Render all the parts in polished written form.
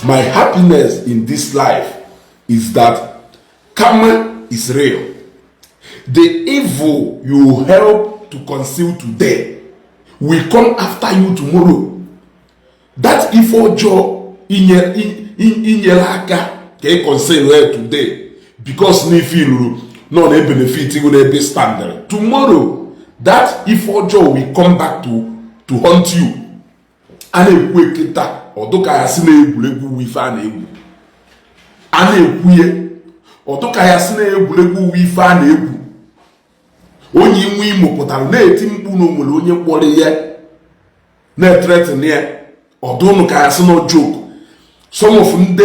My happiness in this life is that karma is real. The evil you help to conceal today will come after you tomorrow. That ife ọjọọ inyere aka ka ị conceal ya today because na ife iluru nọ na benefit gị n'ebe standard, tomorrow that ife ọjọọ will come back to haunt you. A na-ekwu eketa ọdụka ya si na egwuregwu ife a na-egwu, a na-ekwuye ọdụka ya si na egwuregwu ife a na-egwu. Onye nwe Imo pụtara na-eti mkpu na onwere onye kpọrọ ya na-ethreaten ya, ọdụnụ ka ya si na joke. Some of ndị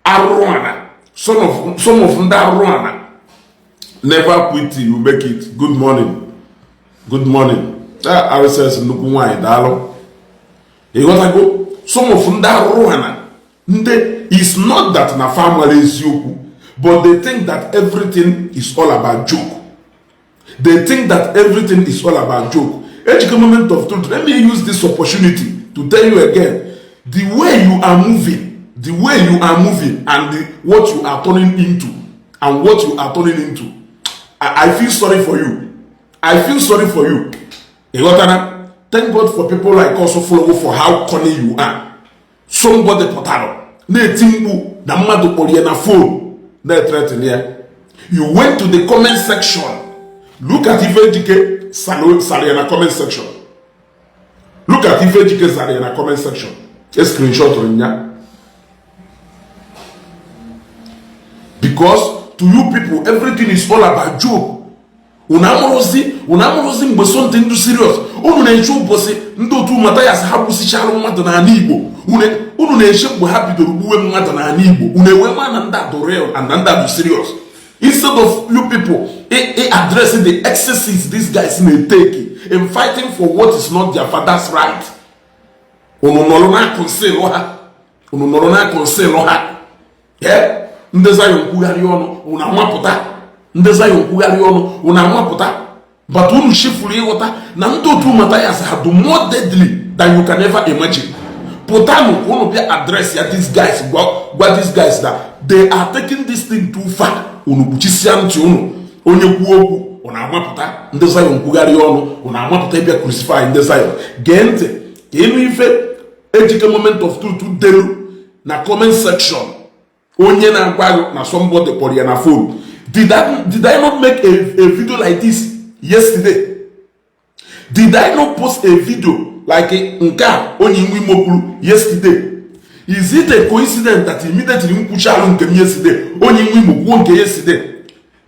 arụrụ ana, some of ndị arụrụ ana never quit till you make it. Good morning, good morning. RSS nnukwu nwaanyị, daalụ. Ịghọtago? Some of ndị arụrụ ana, ndị is not that na fa mara eziokwu, but they think that everything is all about joke. They think that everything is all about joke. Ejike Moment of Truth, let me use this opportunity to tell you again, the way you are moving, the way you are moving and what you are turning into and what you are turning into, I feel sorry for you. I feel sorry for you. Ịghọtara? Thank God for people like us who follow for how cunning you are. Somebody pụtara na-eti mkpu na mmadụ kpọrọ ya na phone na-ethreaten ya. You went to the comment section. Look at ife Ejike sara ya na comment section. Look at ife Ejike zara ya na comment section. E screenshot ya, because to you people, everything is all about joke. Unu amụrụzi, unu amụrụzi mgbe something dị serious. Unu na-eche ụbọchị ndị otu Mathias ha gbusichalụ mmadụ n'ala Igbo. Unu na-eche mgbe ha bidoro gbuwe mmadụ n'ala Igbo, unu enwe ma na ndị adụ real and na ndị adụ serious, instead of you people addressing the excesses these guys na-etake in fighting for what is not their father's right. Unu nọrọ na conceal ha, unu nọrọ na conceal ha. Ndị Zion kwugharị ọnụ, unu amapụta. Ndị Zion kwugharị ọnụ, unu amapụta. But unu chefuru ịghọta na ndị otu Mathias ha do more deadly than you can ever imagine. Pụtanụ ka unu bịa address ya these guys, gwa these guys that they are taking this thing too far. Unu kpuchisia ntị unu. Onye kwuo okwu, unu amapụta. Ndị Zion kwugharị ọnụ, unu amapụta ịbịa crucify ndị Zion. Gee ntị ka ịnụ ife Ejike Moment of Truth delu na comment section. Onye na-agwa gị na somebody kpọrọ ya na phone. Did I not make a video like this yesterday? Did I not post a video like nke a onye nwe Imo kwuru yesterday? Is it a coincidence that immediately m kwuchalụ nke m yesterday, onye nwe Imo kwuo nke yesterday?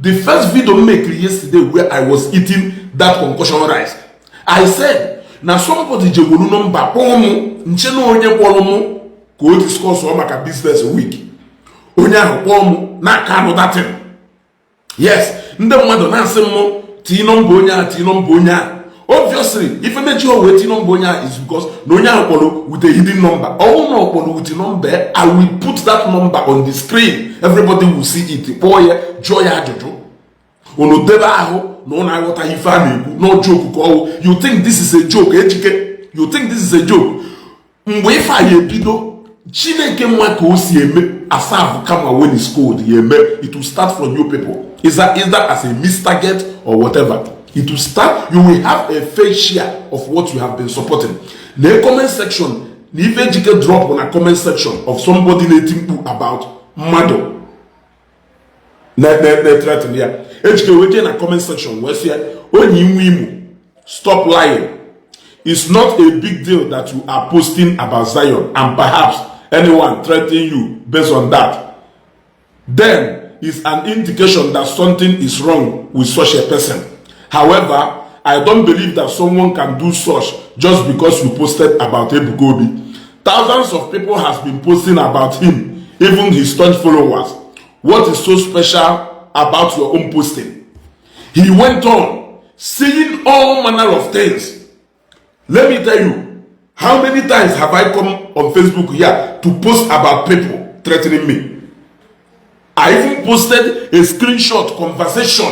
The first video m mekiri yesterday, where I was eating that concoction rice, I said na somebody jewolu nọmba kpọọ mụ, nche na onye kpọrọ mụ ka o discuss maka business week. Onye ahụ kpọọ mụ n'aka anụ datin. Yes, ndị mmadụ na-asị m tii nọmba onye ahụ, tii nọmba onye ahụ. Obviously, ife mechi o wee tii nọmba onye ahụ is because na onye ahụ kpọrọ with a hidden number. Ọnwụ na ọ kpọrọ with number, I will put that number on the screen, everybody will see it. Kpọọ ya, jụọ ya ajụjụ. Unu debe ahụ na ụnụ aghọtaghị ife a na-ekwu. No joke ka ọwụ. You think this is a joke, Ejike? You think this is a joke? Mgbe ife a ya ebido, Chineke nwa ka o si eme asavụ kama when it's cold ya eme. It will start from you people, either as a mistarget or whatever. It will start. You will have a fair share of what you have been supporting. Na comment section, na ife Ejike drop na comment section of somebody na-eti mkpu about mmadụ na-threaten ya, Ejike wee jee na comment section wee sị ya, "Onye nwe Imo, stop lying. It's not a big deal that you are posting about Zion, and perhaps anyone threatening you based on that then is an indication that something is wrong with such a person. However, I don't believe that someone can do such just because you posted about Ebuka Obi. Thousands of people has been posting about him, even his staunch followers. What is so special about your own posting?" He went on saying all manner of things. Let me tell you, how many times have I come on Facebook here to post about people threatening me? I even posted a screenshot conversation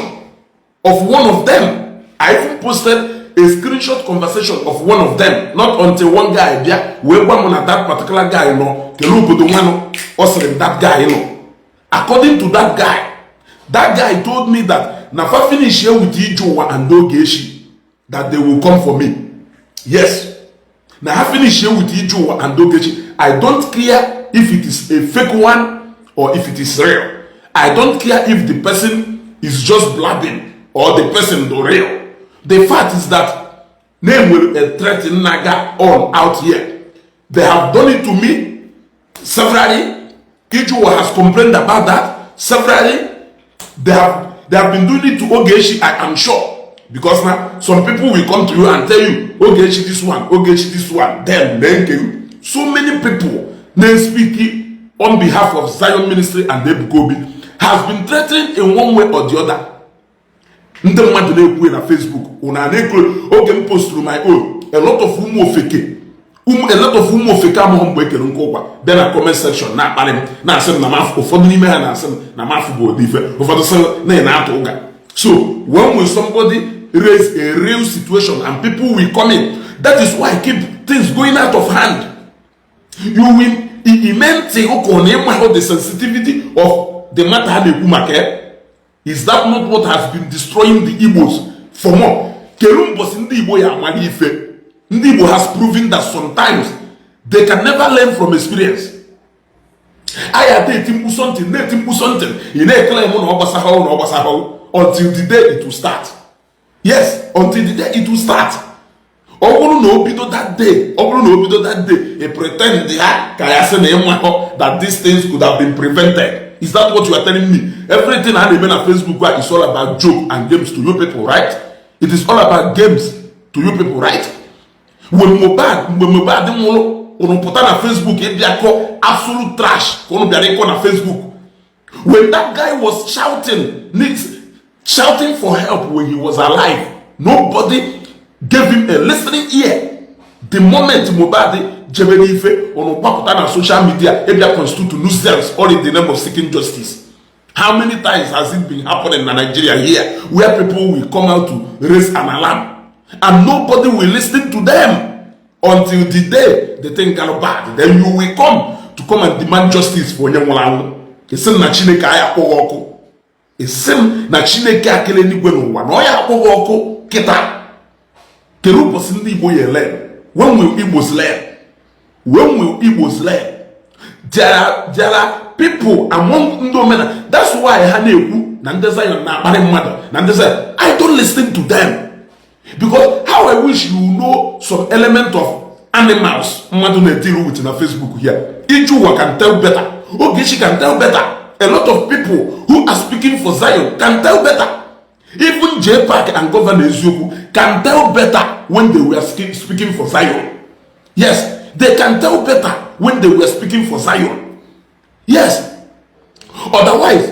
of one of them. I even posted a screenshot conversation of one of them, not until one guy bịa wee gwa m na that particular guy nọ kele obodo nwanụ. Ọ sịrị m that guy nọ, according to that guy, that guy told me that na fa finish here with Ije Ụwa and Ogechi, that they will come for me. Yes, na ha finish here with Ije Ụwa and Ogechi. I don't care if it is a fake one or if it is real. I don't care if the person is just blabbing or the person do real. The fact is that na enwere a threat na-aga on out here. They have done it to me severally. Ije Ụwa has complained about that severally. They have been doing it to Ogechi, I am sure, because now some people will come to you and tell you, "Ogechi this one, Ogechi this one." Then nke so many people na speak on behalf of Zion Ministry and Ebuka Obi has been threatened in one way or the other. Ndị mmadụ na-ekwu na Facebook una na-ekwu. Oge m posturu my own, a lot of ụmụ ofeke, a lot of ụmụ ofeke amụghị mgbe ekere nke ụkwa bịa na comment section na-akparị m, na-asị m na mafụ. Ụfọdụ n'ime ha na-asị m na mafụ bụ ụdị ife, ụfọdụ sị na ị na-atụ ụga. So when will somebody raise a real situation and people will come in? That is why I keep things going out of hand. You will ime ntị ụka na ịmahụ the sensitivity of the matter ha na-ekwu maka ya. Is that not what has been destroying the Igbos for more? Kedu mbọsị ndị Igbo ya amara ife? Ndị Igbo has proven that sometimes they can never learn from experience. Anyị ada eti mkpu something, na-eti mkpu something, ị na-ekele mụ na ọ gbasahụ na ọ gbasahụ, until the day it will start. Yes, until the day it will start. Ọ bụrụ na o bido that day, ọ bụrụ na o bido that day, ị pretend ya ka ya sị na ịmahọ that these things could have been prevented. Is that what you are telling me? Everything a na-eme na Facebook a is all about joke and games to you people, right? It is all about games to you people, right? When Mohbad, mgbe Mohbad nwụrụ, unu pụta na Facebook ịbịa kọ absolute trash ka unu bịara ịkọ na Facebook. When that guy was shouting, needs shouting for help when he was alive, nobody gave him a listening ear. The moment Mohbad jebe n'ife, unu gbapụta na social media ịbịa constitute nuisance, all in the name of seeking justice. How many times has it been happening in Nigeria here, where people will come out to raise an alarm and nobody will listen to them until the day the thing got bad? Then you will come to come and demand justice for onye nwụrụ anwụ. Esi m na Chineke anyị akpọghị ọkụ? Esi m na Chineke akele n'igwe n'ụwa na ọ ya akpọghị ọkụ kịta? Kedu ụbọchị ndị Igbo ya learn? When will Igbos learn? When will Igbos learn? There are people among ndị omena. That's why ha na-ekwu na ndị Zion na-akparị mmadụ, na ndị Zion. I don't listen to them, because how I wish you know some element of animals mmadụ na-deal with na Facebook here. Ije Ụwa can tell better. Ogechi can tell better. A lot of people who are speaking for Zion can tell better. Even J Park and Governor Eziokwu can tell better when they were speaking for Zion. Yes, they can tell better when they were speaking for Zion. Yes. Otherwise,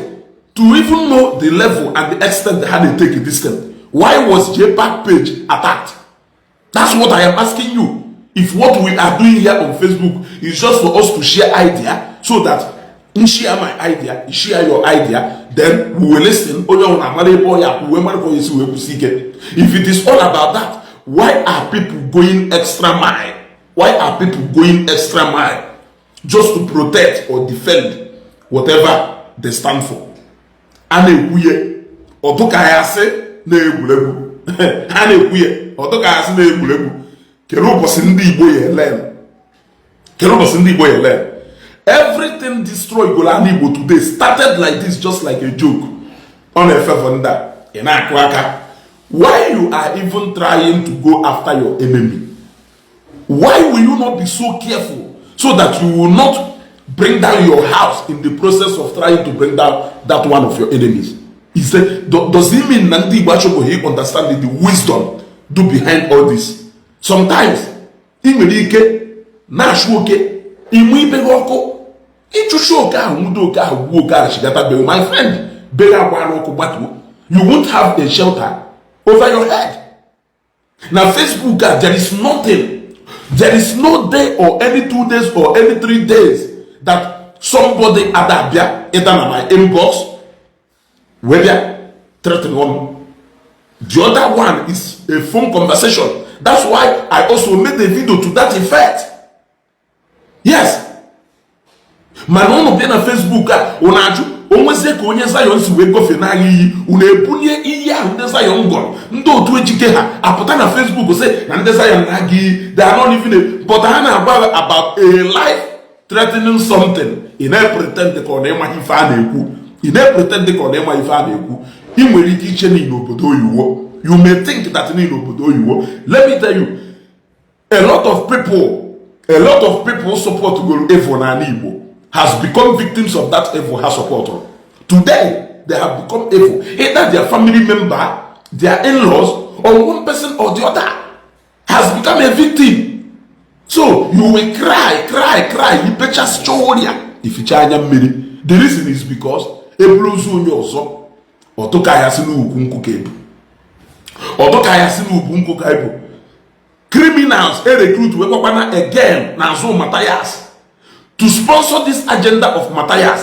to even know the level and the extent how they take this thing, why was J Park page attacked? That's what I am asking you. If what we are doing here on Facebook is just for us to share idea, so that m share my idea, you share your idea, then we will listen. Onye ọbụla amara ebe ọ ya akwụ wee mara ka onye si wee kwụsị ike. If it is all about that, why are people going extra mile? Why are people going extra mile just to protect or defend whatever they stand for? A na-ekwuye ọdụka ya sị na egwuregwu, ha na-ekwuye ọdụka ya sị na egwuregwu. Kedu ụbọchị ndị Igbo ya ele? Kedu ụbọchị ndị Igbo ya ele? Everything destroy gola Igbo today started like this, just like a joke. Ọ na-efevọ ndị a ị na-akụ aka. Why you are even trying to go after your enemy? Why will you not be so careful so that you will not bring down your house in the process of trying to bring down that one of your enemies? Is that, does it mean na ndị Igbo achọbụghị understand the wisdom do behind all this? Sometimes ị nwere ike na-achụ oke ịmụ ibe gị ọkụ, ịchụchụ oke ahụ, nwudo oke ahụ, gbuo oke ahụ, chigata be my friend, be gị agbara ọkụ gbatuo. You won't have a shelter over your head. Na Facebook a, there is nothing, there is no day or any 2 days or any 3 days that somebody ada abịa ịda na my inbox wee bịa threaten m. The other one is a phone conversation. That's why I also made a video to that effect. Yes, mana ụnụ bịa na Facebook a, ụnụ ajụ onwezie ka onye Zion si wee gọfe n'anya iyi. Unu ebunye iyi ahụ ndị Zion gọrọ. Ndị otu Ejike ha apụta na Facebook sị na ndị Zion na-aga iyi. They are not even a, but ha na-agwa about a life threatening something. Ị na-pretend ka ọ na-ịmaghị ife a na-ekwu. Ị na-pretend ka ọ na-ịma ife a na-ekwu. Ị nwere ike iche n'ihi obodo oyiwo. You may think that n'ihi obodo oyiwo. Let me tell you, a lot of people support goro evil n'ala Igbo has become victims of that evil ha support. Today they have become evil, either their family member, their in-laws, or one person or the other has become a victim. So you will cry, cry, cry, ibechasịcha ọrịa, ificha anya mmiri. The reason is because eburu ozu onye ọzọ, ọtụka ya si n'ugwu nkwụ ka ebu, ọtụka ya si n'ugwu nkwụ ka ebu. Criminals e recruit wee gwakwana again n'azụ Matthias to sponsor this agenda of Matthias.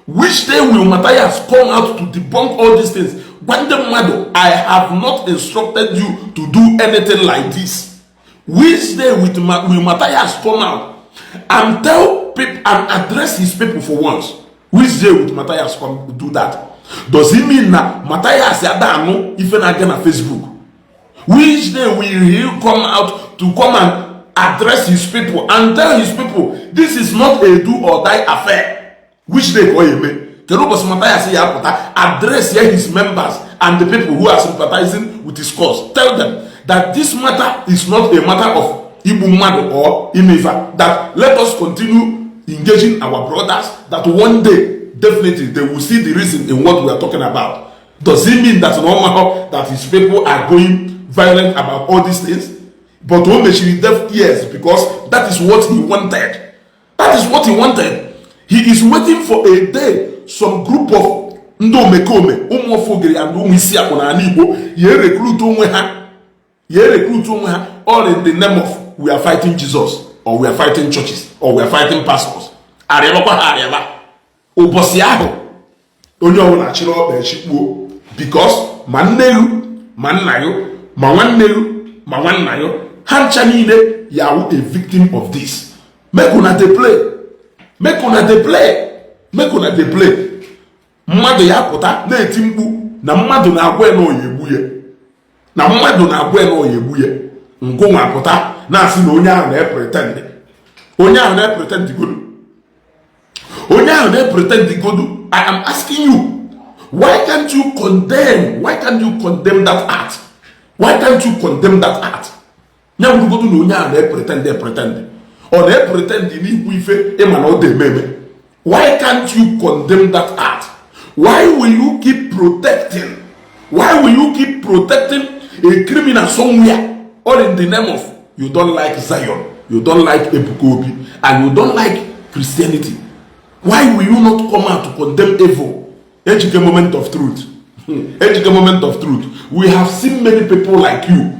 Which day will Matthias come out to debunk all these things? Gwa ndị mmadụ, "I have not instructed you to do anything like this." Which day will Matthias come out and tell people and address his people for once? Which day will Matthias come do that? Does it mean na Matthias ada anụ ife na-aga na Facebook? Which day will he come out to come and address his people and tell his people, "This is not a do or die affair"? Which day ka ọ eme? Kedu ụbọchị Matthias ya apụta address ya, his members and the people who are sympathizing with his cause, tell them that this matter is not a matter of igbu mmadụ or ime ife, that let us continue engaging our brothers, that one day definitely they will see the reason in what we are talking about? Does it mean that no matter that his people are going violent about all these things, but o mechiri deaf ears? Because that is what he wanted. That is what he wanted. He is waiting for a day some group of ndị omekome, ụmụ ofogiri and ụmụ isi akpụ n'ala Igbo ya recruit onwe ha, ya recruit onwe ha, all in the name of "We are fighting Jesus" or "We are fighting churches" or "We are fighting pastors." Arịabakwa ha arịaba. Ụbọchị ahụ onye ọbụla chịrị ọkpa echikpuo, because ma nne yu, ma nna yu, ma nwanne yu, ma nwanna yu, ha ncha niile ya wụ a victim of this. Make una dey play, make una dey play, make una dey play. Mmadụ ya pụta na-eti mkpu na mmadụ na-agwa ya na oya egbu ya, na mmadụ na-agwa ya na oya egbu ya. Ngụnwa pụta na-asị na onye ahụ na-epretend. Onye ahụ na-epretend godu, onye ahụ na-epretend godu. I am asking you, why can't you condemn? Why can't you condemn that act? Why can't you condemn that act? Ya bụrụgodu na onye ahụ na-epretend, epretend, ọ na-epretend n'ikwu ife ịma na ọ dị eme eme, why can't you condemn that act? Why will you keep protecting? Why will you keep protecting a criminal somewhere, all in the name of you don't like Zion, you don't like Ebuka Obi, and you don't like Christianity? Why will you not come out to condemn evil? Ejike, moment of truth. Ejike, moment of truth. We have seen many people like you.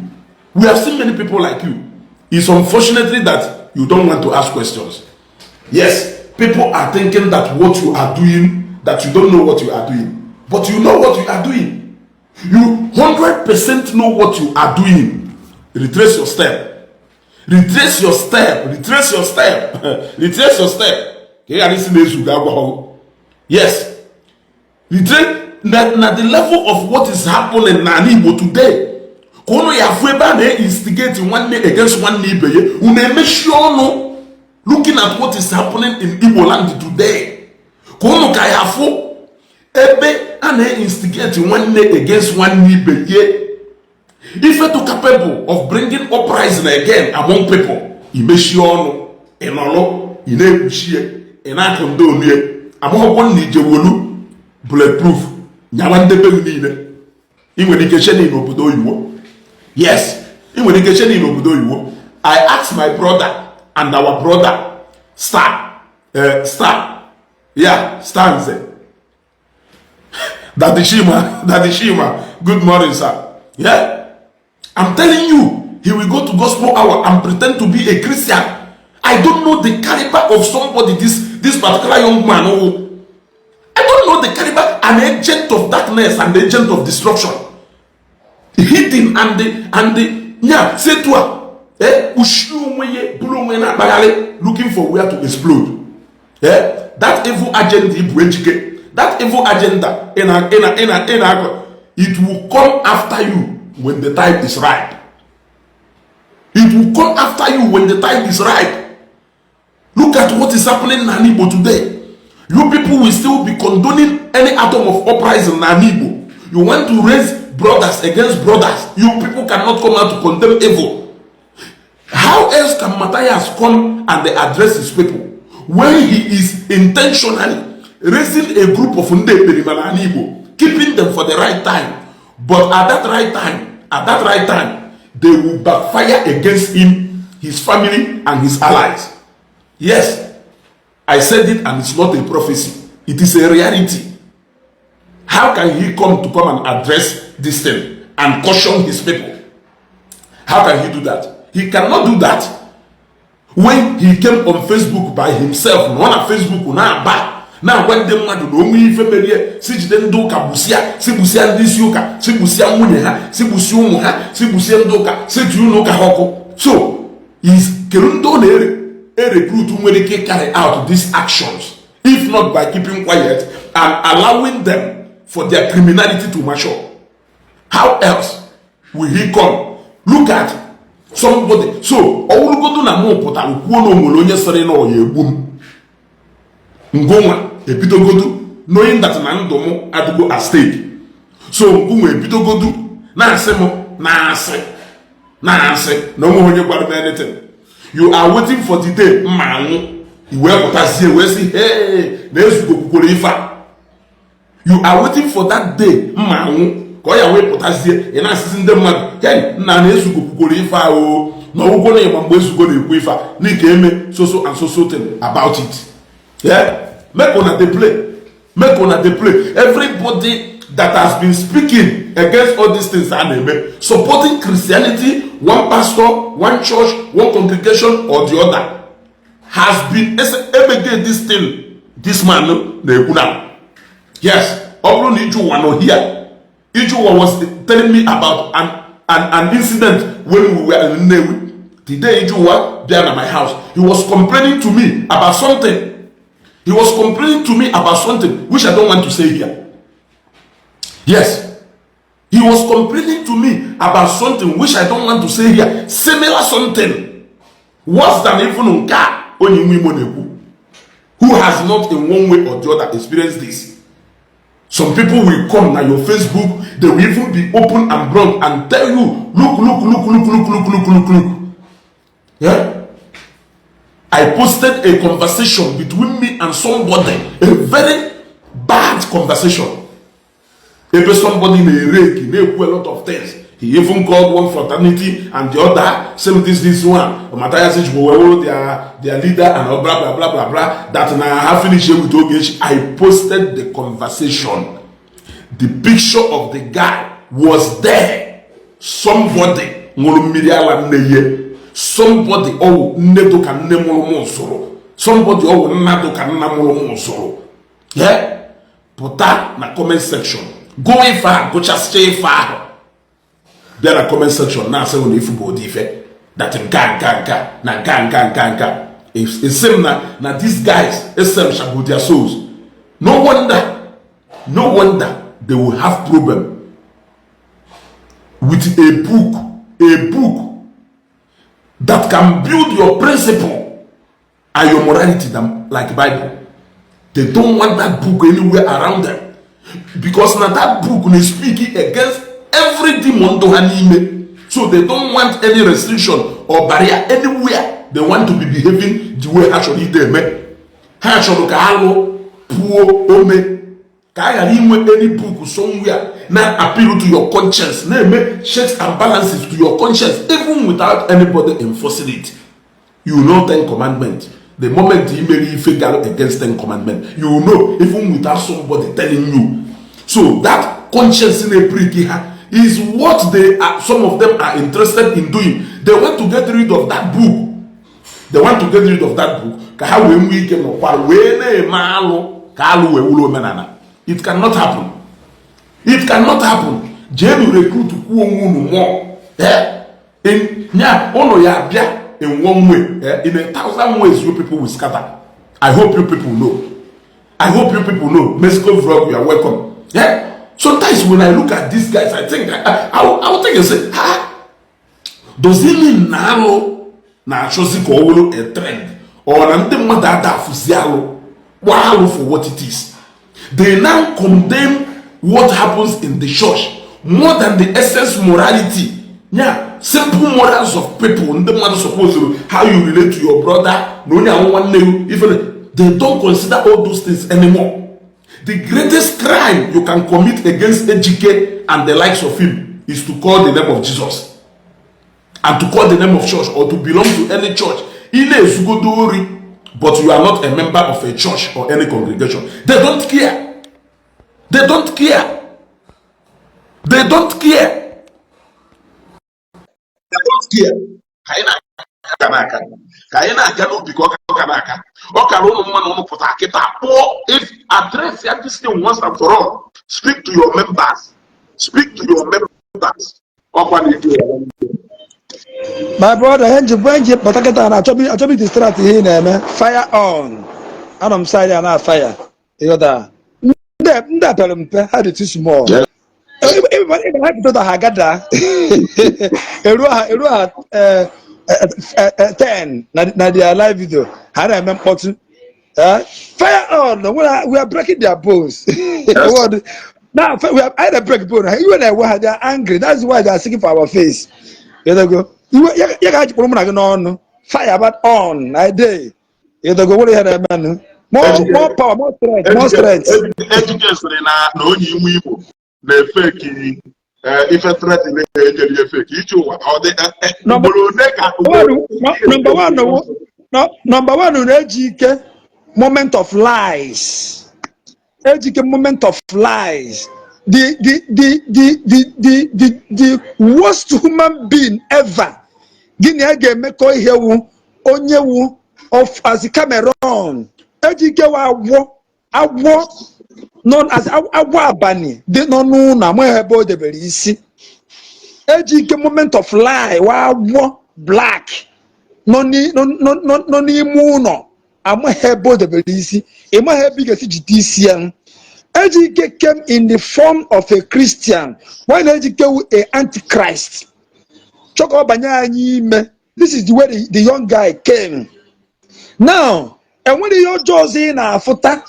We have seen many people like you. It's unfortunately that you don't want to ask questions. Yes, people are thinking that what you are doing, that you don't know what you are doing, but you know what you are doing. You 100% know what you are doing. Retrace your step, retrace your step, retrace your step, retrace your step, ka ị ghara isi na-ezu ga agwa. Yes, retrace na the level of what is happening n'ala Igbo today, ka ụnụ ya afụ ebe a na-instigate nwanne against nwanne ibe ya, unu emechi ọnụ. Looking at what is happening in Igbo land today, ka ụnụ ka ya afụ ebe a na-instigate nwanne against nwanne ibe ya, ife to capable of bringing uprising again among people, imechi ọnụ, ịnọlụ, ị na-ekpuchie, ị na-akụ ndị onue amaghọkwọ na ijewolu bulletproof nyawa ndebe gị niile. Ị nwere ike chee n'obodo oyibo. Yes, ị nwere ike chee n'obodo oyibo. I asked my brother and our brother Star, Star, yeah, Stanze, Daddy Shima, Daddy Shima, good morning, sir. Yeah, I'm telling you, he will go to Gospel Hour and pretend to be a Christian. I don't know the caliber of somebody, this particular young man. Oh, I don't know the caliber, an agent of darkness and agent of destruction. Hidden and the nya setu a kpuchie onwe ya, bụrụ onwe ya na-akpagharị, looking for where to explode. That evil agenda ibu ejike, that evil agenda ị na-akọ, it will come after you when the time is ripe. It will come after you when the time is ripe. Look at what is happening in Igbo today. You people will still be condoning any atom of uprising in Igbo. You want to raise brothers against brothers. You people cannot come out to condemn evil. How else can Matthias come and address his people when he is intentionally raising a group of ndị ekperima n'ala Igbo, keeping them for the right time? But at that right time, at that right time, they will backfire against him, his family, and his allies. Yes, I said it, and it's not a prophecy. It is a reality. How can he come to come and address this thing and caution his people? How can he do that? He cannot do that when he came on Facebook by himself, nọ na Facebook na-aba, na-agwa ndị mmadụ na onwe ife merie, si jide ndị ụka gbusịa, si gbusịa ndị isi ụka, si gbusịa nwunye ha, si gbusịa ụmụ ha, si gbusịa ndị ụka, si tie ụlọ ụka ha ọkụ. So is kedu ndị ọ na-erecruit nwere ike carry out these actions, if not by keeping quiet and allowing them for their criminality to mature? How else will he come? Look at somebody. So ọ wụrụgodu na mụ pụtara kwuo na o nwere onye sịrị na ọ ya egbu m, ngụnwa ebidogodu knowing that na ndụ m adịgo at stake. So ngụnwa ebidogodu na-asị m na-asị na-asị na onwe onye gwara m anything. You are waiting for the day mma anwụ, i wee pụtazie wee sị, "Hey, na ezugo kwukwere ife a." You are waiting for that day mma anwụ ka ọ ya wee pụtazie, ị na-asịzi ndị mmadụ, "Hey, nna, na ezugo kwukwere ife a." O na ọgwụgwọ na ịma mgbe ezugo na-ekwu ife a n'ike eme so so and so so thing about it. Yeah, make una dey play, make una dey play. Everybody that has been speaking against all these things a na-eme, supporting Christianity, one pastor, one church, one congregation or the other, has been emege this thing this man na-ekwu now. Yes, ọ bụrụ na iju ụwa nọ here, iju ụwa was telling me about an incident when we were in Nnewi. The day iju ụwa bịa na my house, he was complaining to me about something. He was complaining to me about something which I don't want to say here. Yes, he was complaining to me about something which I don't want to say here. Similar something, worse than even nke a onye nwe Imo na-ekwu, who has not in one way or the other experienced this. Some people will come na your Facebook, they will even be open and blunt and tell you, "Look, look, look, look, look, look, look, look, look." Yeah, I posted a conversation between me and somebody, a very bad conversation, ebe somebody na-ereki, na-ekwu a lot of things. He even called one fraternity and the other, same this one Matthias Ejigbo wee wụrụ their leader and blah blah blah blah blah, that na ha finish with Ogechi. I posted the conversation. The picture of the guy was there. Somebody ṅụrụ mmiri ala nne ye, somebody ọwụ nne dụ ka nne mụrụ m zụrụ, somebody ọwụ nna dụ ka nna mụrụ m zụrụ. Yeah, pụta na comment section, gụọ ife a, gụchasịcha ife ahụ, bịa na comment section na-asị na ifu bụ ụdị ife that nke a, nke a, nke a, na nke a, nke a, nke a, nke a. Esi m na these guys esem shabu their souls. No wonder, no wonder they will have problem with a book, a book that can build your principle and your morality than like Bible. They don't want that book anywhere around them, because na that book na speak against every demon do ha n'ime. So they don't want any restriction or barrier anywhere. They want to be behaving the way ha chọrọ ide eme. Ha chọrọ ka alụ pụọ ome, ka a ghara inwe any book somewhere na appeal to your conscience, na-eme checks and balances to your conscience, even without anybody enforcing it. You know Ten Commandment. The moment i mere ife gara against Ten Commandment, you know, even without somebody telling you. So that conscience na-eprick ha is what they are, some of them are interested in doing. They want to get rid of that book. They want to get rid of that book ka ha wee nwee ike nọkwa wee na-eme alụ, ka alụ wee wụrụ omenala. It cannot happen. It cannot happen. Jeenu recruit kwuo onwe unu more. Nya ụnụ ya bịa in one way, in a thousand ways you people will scatter. I hope you people know. I hope you people know. Mexico vlog, you are welcome. Yeah. Sometimes when I look at these guys, I think I will think and say, "Ah, does it mean na alụ na-achọzi ka ọ wụrụ a trend, or na ndị mmadụ ada afụzi alụ, kpọọ alụ for what it is?" They now condemn what happens in the church more than the essence, morality, yeah, simple morals of people. Ndị mmadụ suppose how you relate to your brother na onye ahụ nwanne gị. Even they don't consider all those things anymore. The greatest crime you can commit against Ejike and the likes of him is to call the name of Jesus and to call the name of church or to belong to any church. Ị na-ezugodo ori, but you are not a member of a church or any congregation, they don't care. They don't care. They don't care. They don't care. Ka anyị na-aga n'aka, ka anyị na-aga n'ubi, ka ọ ka na-aka. Ọ kara ụnụ mma na ụnụ pụta kịta kpụọ address ya this thing once and for all. Speak to your members. Speak to your members. Ọkwa na ibu ya. My brother, ihe nji ihe nji bata kịta na achọbụ distract ihe ị na-eme. Fire on. Anọ m side a na fire. Ịghọta? Ndị a pere mpe, ha dị too small. Ịma ha bido ha agada eruo ha 10 na their live video ha na-eme mkpọtụ. Fire on. We are breaking their bones. Now we are either break bone ha, iwe na-ewe ha. They are angry. That's why they are seeking for our face. Ịghọtago? Iwe ya ka ha jikpụrụ mụ na gị n'ọnụ. Fire about on I dey. Ịghọtago? Nwere ihe na-emenụ. More power, more strength, more strength. Ejike sịrị na onye ime Igbo na-efeki ife threatening, ejeri efeki ije ụwa ọ dị ugboro one ka Number one, no, number one na-eji ike moment of lies. Eji ike moment of lies. The worst human being ever. Gịnị a ga-emekọ ihe wu onye wu of as Cameroon. Eji ike wu agwọ, agwọ nọ as agwọ abalị dị nọ n'ụlọ, amaghị ebe o debere isi. Eji ike moment of lie wa agwọ black nọ n'ime ụlọ, amaghị ebe o debere isi, ị maghị ebe ị ga-esi jide isi ya. Ejike came in the form of a Christian. Why na Ejike wu a antichrist chọ ka ọ banye anyị ime? This is the way the young guy came. Now enwere ihe ọjọọ ọzọ ị na-afụta.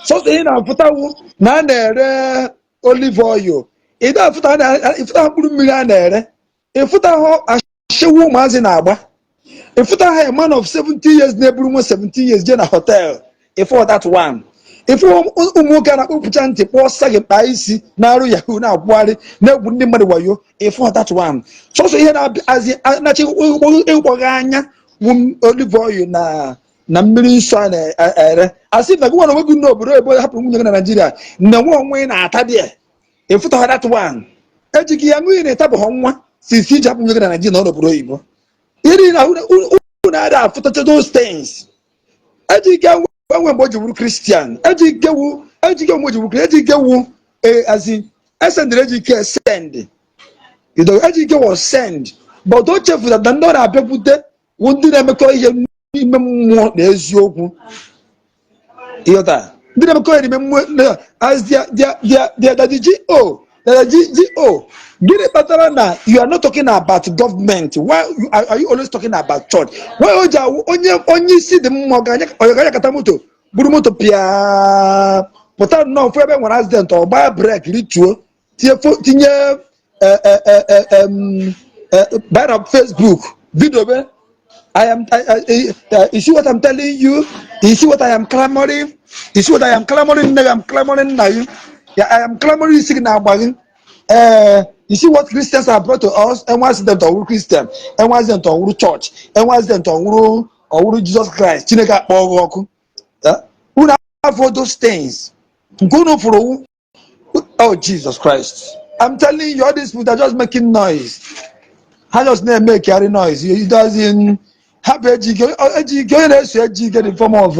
Sọsọ ihe na-afụta wụ na a na-ere olive oil. Ị na-afụta ịfụta mkpụrụ mmiri a na-ere, ịfụta ha ashewu ụmụazị na-agba, ịfụta ha a man of 70 years na-eburu nwa 17 years jee na hotel. Ịfụ that one, ịfụ ụmụ nwoke a na-akpụpụcha ntị, kpụọ sagị, kpaa isi, na-arụ yahoo, na-akwụgharị, na-egwu ndị mmadụ wayo. Ịfụ that one. Sọsọ ihe na-azi na-achị ịkpọgha anya wụ olive oil na mmiri nsọ a na-ere. Asị na gị nwere onwe gị n'obodo ebe hapụrụ nwunye gị na Naijiria na nwe onwe ị na-ata dị ịfụta that one. Ejighị ya ṅụ ihe na-etabụghọ nwa sisi iji hapụ nwunye gị na Naijiria nọ n'obodo oyibo. Ihe niile unu na-ada afụtacha those things. Ejike enwe mgbe o ji wuru Christian. Ejike wu, Ejike mgbe o ji wuru, Ejike wu azi esendịrị Ejike send. You know, Ejike was send, but o chefuru na ndị ọ na-abịakwute wụ ndị na-emekọ ihe n'ime mmụọ na eziokwu. Ịghọta? Ndị na-emekọ ihe n'ime mmụọ as their daddy G.O, their G.O. Gịnị kpatara na you are not talking about government? Why are you always talking about church? Why o ji awụ onye isi dị mma, ọ ga-anyakọta moto, buru moto pịa pụta nnọọ fụ ebe nwere accident, ọ gbaa brake, rituo, tinye banye na Facebook video be I am I, you see what I'm telling you? You see what I am clamoring? You see what I am clamoring? Nne, I'm clamoring na you. Yeah, I am clamoring isi gị na-agba gị. You see what Christians have brought to us? Enwe accident, ọwụrụ Christian. Enwe accident, ọwụrụ church. Enwe accident, ọwụrụ Jesus Christ. Chineke akpọ gị ọkụ. Unu afọ those things. Nke unu fụrụ, oh Jesus Christ. I'm telling you, all these people are just making noise. Ha just na-eme carry noise. It doesn't hapụ Ejike. Ejike onye na-eso Ejike the form of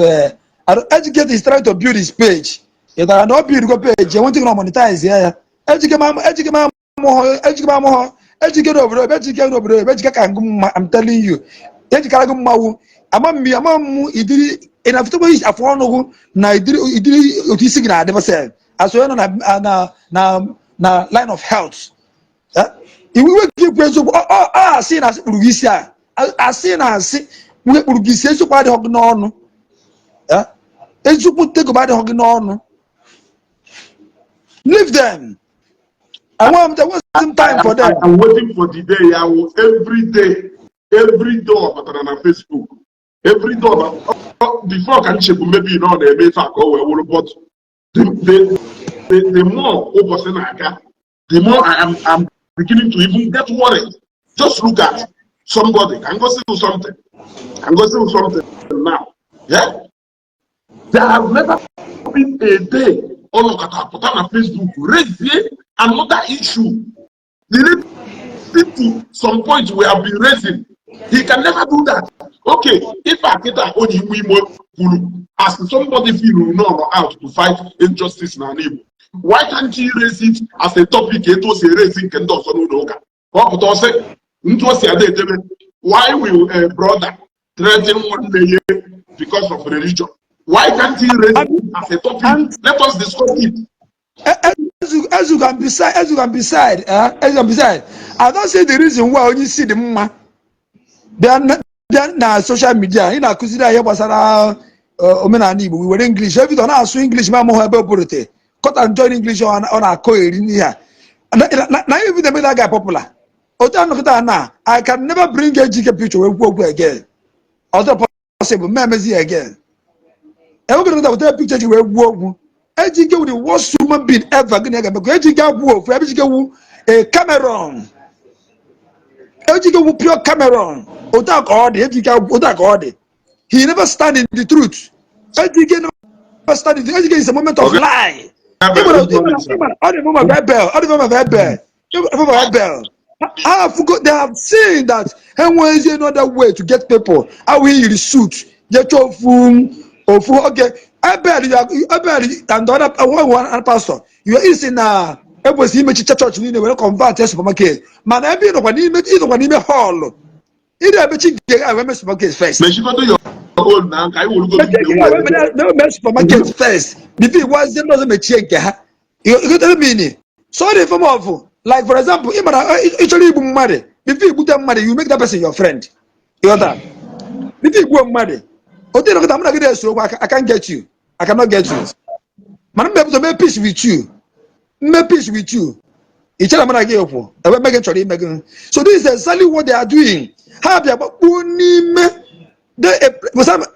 Ejike is trying to build his page. Ị tara na ọ build go page, enwetịghị na monetize ya. Ejike ma, Ejike ma Amụghọ Ejike, amụghọ Ejike n'obodo ebe Ejike n'obodo ebe Ejike ka ngụ mma. I'm telling you, ejikara gị mmanwụ. Ama m, ama m idiri ị na-afụtakwa afụ ọnụ gị na idiri idiri otu isi gị na-adịba sef as onye nọ na line of health. Eh? Iwu iwe gị ekwu eziokwu. Ọ asị na asị kpụrụ gị isi, a asị na asị nwe kpụrụ gị isi. Eziokwu adịghị gị n'ọnụ. Eh? Eziokwu tegoba adịghị gị n'ọnụ. Leave them. I want there wasn't time for them. I'm waiting for the day ya wụ every day, every day ọ batara na Facebook, every day before ka nchegbu maybe na ọ na-eme ife a ka o wee wụrụ, but the more ụbọchị na-aga, the more I am I'm beginning to even get worried. Just look at somebody. Can go see something, can go see something now. Yeah, there has never been a day ọ nọkọta pụta na Facebook raise another issue related to some point we have been raising. He can never do that. Okay, if Akita onye imo imo kwuru as somebody feel no out to fight injustice na Igbo, why can't he raise it as a topic etu o si erezi nke ndị ọzọ n'ụlọ ụka, ka ọ pụta ọsị ntụ o si ada edebe? Why will a brother threaten nwanne ya because of religion? Why can't he raise it as a topic? And Let us discuss it. As you can beside, as you can beside, I don't see the reason why onye isi dị mma bịa na social media ị na-akụziri anyị gbasara omenala Igbo. We were English every day, ọ na-asụ English ma amụghị ebe oborete cut and join English. Ọ na-akọ eri n'ihe a na even the that guy popular otu anọkọta na I can never bring Ejike picture wee kwuo okwu again. Ọzọ possible mme emezi ya again. Enweghị nọkọta wetara picture ji wee gwuo okwu. Ejike wu the worst human being ever. Gịnị ga-emekọ Ejike agwụ ofu? Ejike wu a Cameron. Ejike wu pure Cameron. Otu a ka ọ dị. Ejike otu a ka ọ dị. He never stand in the truth. Ejike never stand in the Ejike is a moment of Okay. lie. Abel, good morning, sir. Ọ dị mma Abel, ọ dị mma Abel, mma Abel. Ha fugo, they have seen that enweghịzi another way to get people. Awụ yiri suit jee chọọ ofu ofu oge Abel, you are Abel and the other one, one pastor. You are isi na ekwesịrị imechicha chọọchị niile were convert ya supermarket, mana ebe ị nọkwa n'ime hall ị na-emechi nke gị wee mee supermarket first. Mechigodo your own na ka anyị werugodo Mechie nke nke ha wee mee supermarket first before ịgwazie ndị ọzọ mechie nke ha. You get what I mean? So the form of, like, for example, ị mara ị chọrọ igbu mmadụ, before igbute mmadụ, you make that person your friend. Ịghọta? Before igbuo mmadụ, otu ịnọkọta mụ na gị na-eso okwu, I can't get you, I cannot get you, mana m mepụta mee peace with you, mme peace with you, ị chere mụ na gị ekwu ebe mme gị chọrọ ime gị. So this is exactly what they are doing. Ha bịa gbakpuo n'ime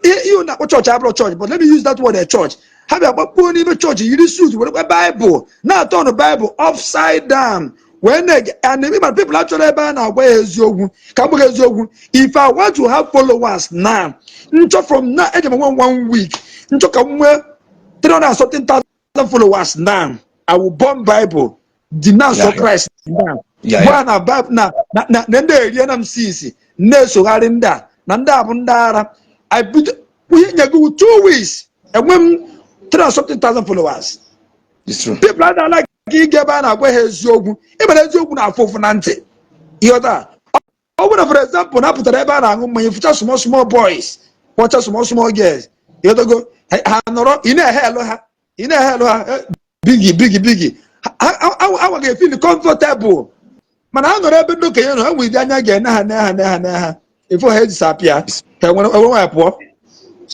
ihe na-akpọ chọọchị abụrụ chọọchị, but let me use that word, a church. Ha bịa gbakpuo n'ime chọọchị, yiri suit, were Bible na-atọ ọnụ Bible upside down wee na-ege. And ịma people achọrọ ebe a na-agwa ya eziokwu. Ka m gwa gị eziokwu, if I want to have followers now, nchọ from now eji m nwe one week, nchọ ka m nwee 300 and something thousand followers now, I will burn Bible, denounce Christ now. Gwa na Bible na ndị erie na m since na-esogharị ndị a na ndị a bụ ndị ara. I bido ihe nye gị 2 weeks, enwe m 300 and something thousand followers. It's true. People are like ịga ebe a na-agwa ha eziokwu. Ịmara eziokwu na-afụ ụfụ na ntị. Ịghọta? Ọ bụrụ na, for example, na apụtara ebe a na-aṅụ mmanya, fụcha small small boys, kpọcha small small girls, ịghọtago? Ha nọrọ, ị na-ehe elu ha, ị na-ehe elu ha, bigi bigi bigi, ha ga-efeel comfortable. Mana ha nọrọ ebe ndị okenye nọ, ha nwere anya ga-ene ha, ne ha, ne ha, ne ha ifo ha ejisapịa ha enwere enwe ha pụọ.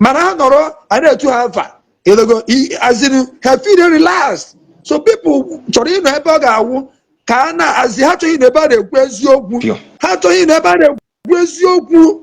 Mana ha nọrọ a na-etu ha afa, ịghọtago? Azịrị ha feel relaxed. So people chọrọ ịnọ ebe ọ ga-awụ ka a na-azị. Ha chọghị ịnọ ebe a na-ekwu eziokwu. Pure. Ha chọghị ịnọ ebe a na-ekwu eziokwu.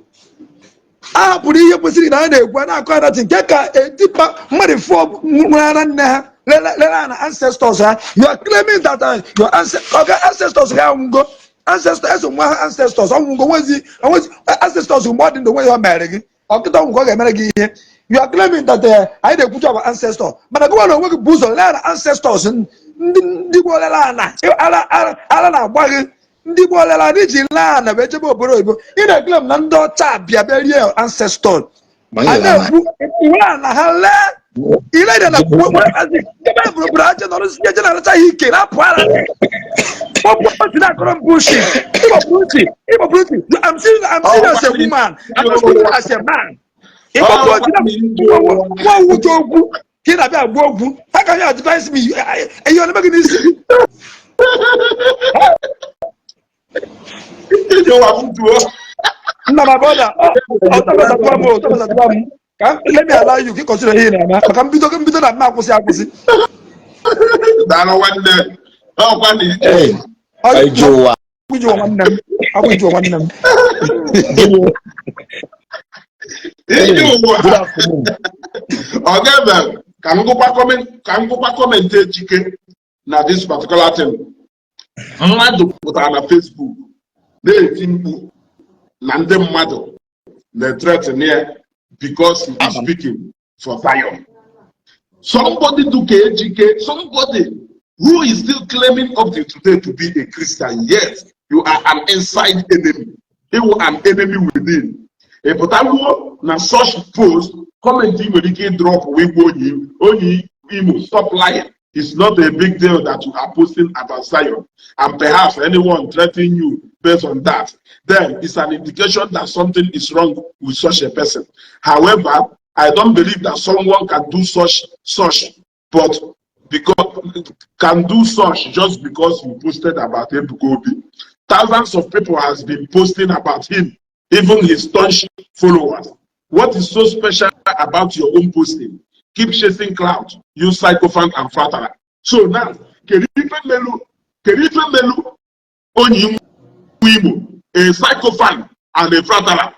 A hapụrụ ihe kwesịrị na a na-ekwu, a na-akọ anatị nke ka edipa mmadụ fụọ nwere ara nne ha lele lele na ancestors ha. You are claiming that your ancestors ha anwụgo. Ancestors eso nwa ha, ancestors ọnwụgo, nwezi onwezi ancestors. Mgbe ọ dị ndụ, nwe ihe o mere gị. Ọkịta ọnwụ ka ọ ga-emere gị ihe. You are claiming that anyị na-ekwucha our ancestors, mana gị na onwe gị bụ ụzọ lee na ancestors ndị gboo lele ana ara ara na-agba gị. Ndị gboo lele ana iji lee ana wee jebe obodo oyibo. Ị na-eclaim na ndị ọcha bịa bịa rie ancestor Ma anyị a lere na-ekwu iwe ana ha lee. Ile na ebe bụrụ aja nọrọ si eje na-aracha ya ike na-apụ ara kpọpụ ntị na-akọrọ m bullshit. Ịkpọpụ ntị, ịkpọpụ ntị. I'm seeing as a woman, I'm not seeing as a man. Ịkpọpụ ntị na nwa nwuche okwu ka ị na-abịa agwa okwu. How can you advise me? Ihe ọ na-eme gị n'isi? Ije ụwa butuo. Nna m brother, ọ tọbasatụwa m, o tọbasatụwa m. Ka let me allow you ka ị consider ihe ị na-eme, maka mbido na mma akwụsị akwụsị. Daalụ nwanne, ọkwa na ije. Hey, ije ụwa. Akwụjụọ nwanne m, akwụjụọ nwanne m. Ije ụwa. Good afternoon. Ọ ga-ebe ka m gụkwa comment Ejike na this particular thing. Mmadụ pụtara na Facebook na-eti mkpu na ndị mmadụ na-threaten ya because he is speaking for Zion. Somebody do ka Ejike, somebody who is still claiming up to today to be a Christian, yet you are an inside enemy. You are an enemy within. Ị pụtaruo na such post, comment ị nwere ike drop wee gwa onye Imo, "Stop lying. It's not a big deal that you are posting about Zion, and perhaps anyone threatening you based on that, then it's an indication that something is wrong with such a person. However, I don't believe that someone can do such but because can do such just because you posted about Ebuka Obi. Thousands of people has been posting about him, even his staunch followers. What is so special about your own posting? Keep chasing clout, you sycophant and flatterer." So now, kedu ife melu onye Imo a sycophant and a flatterer?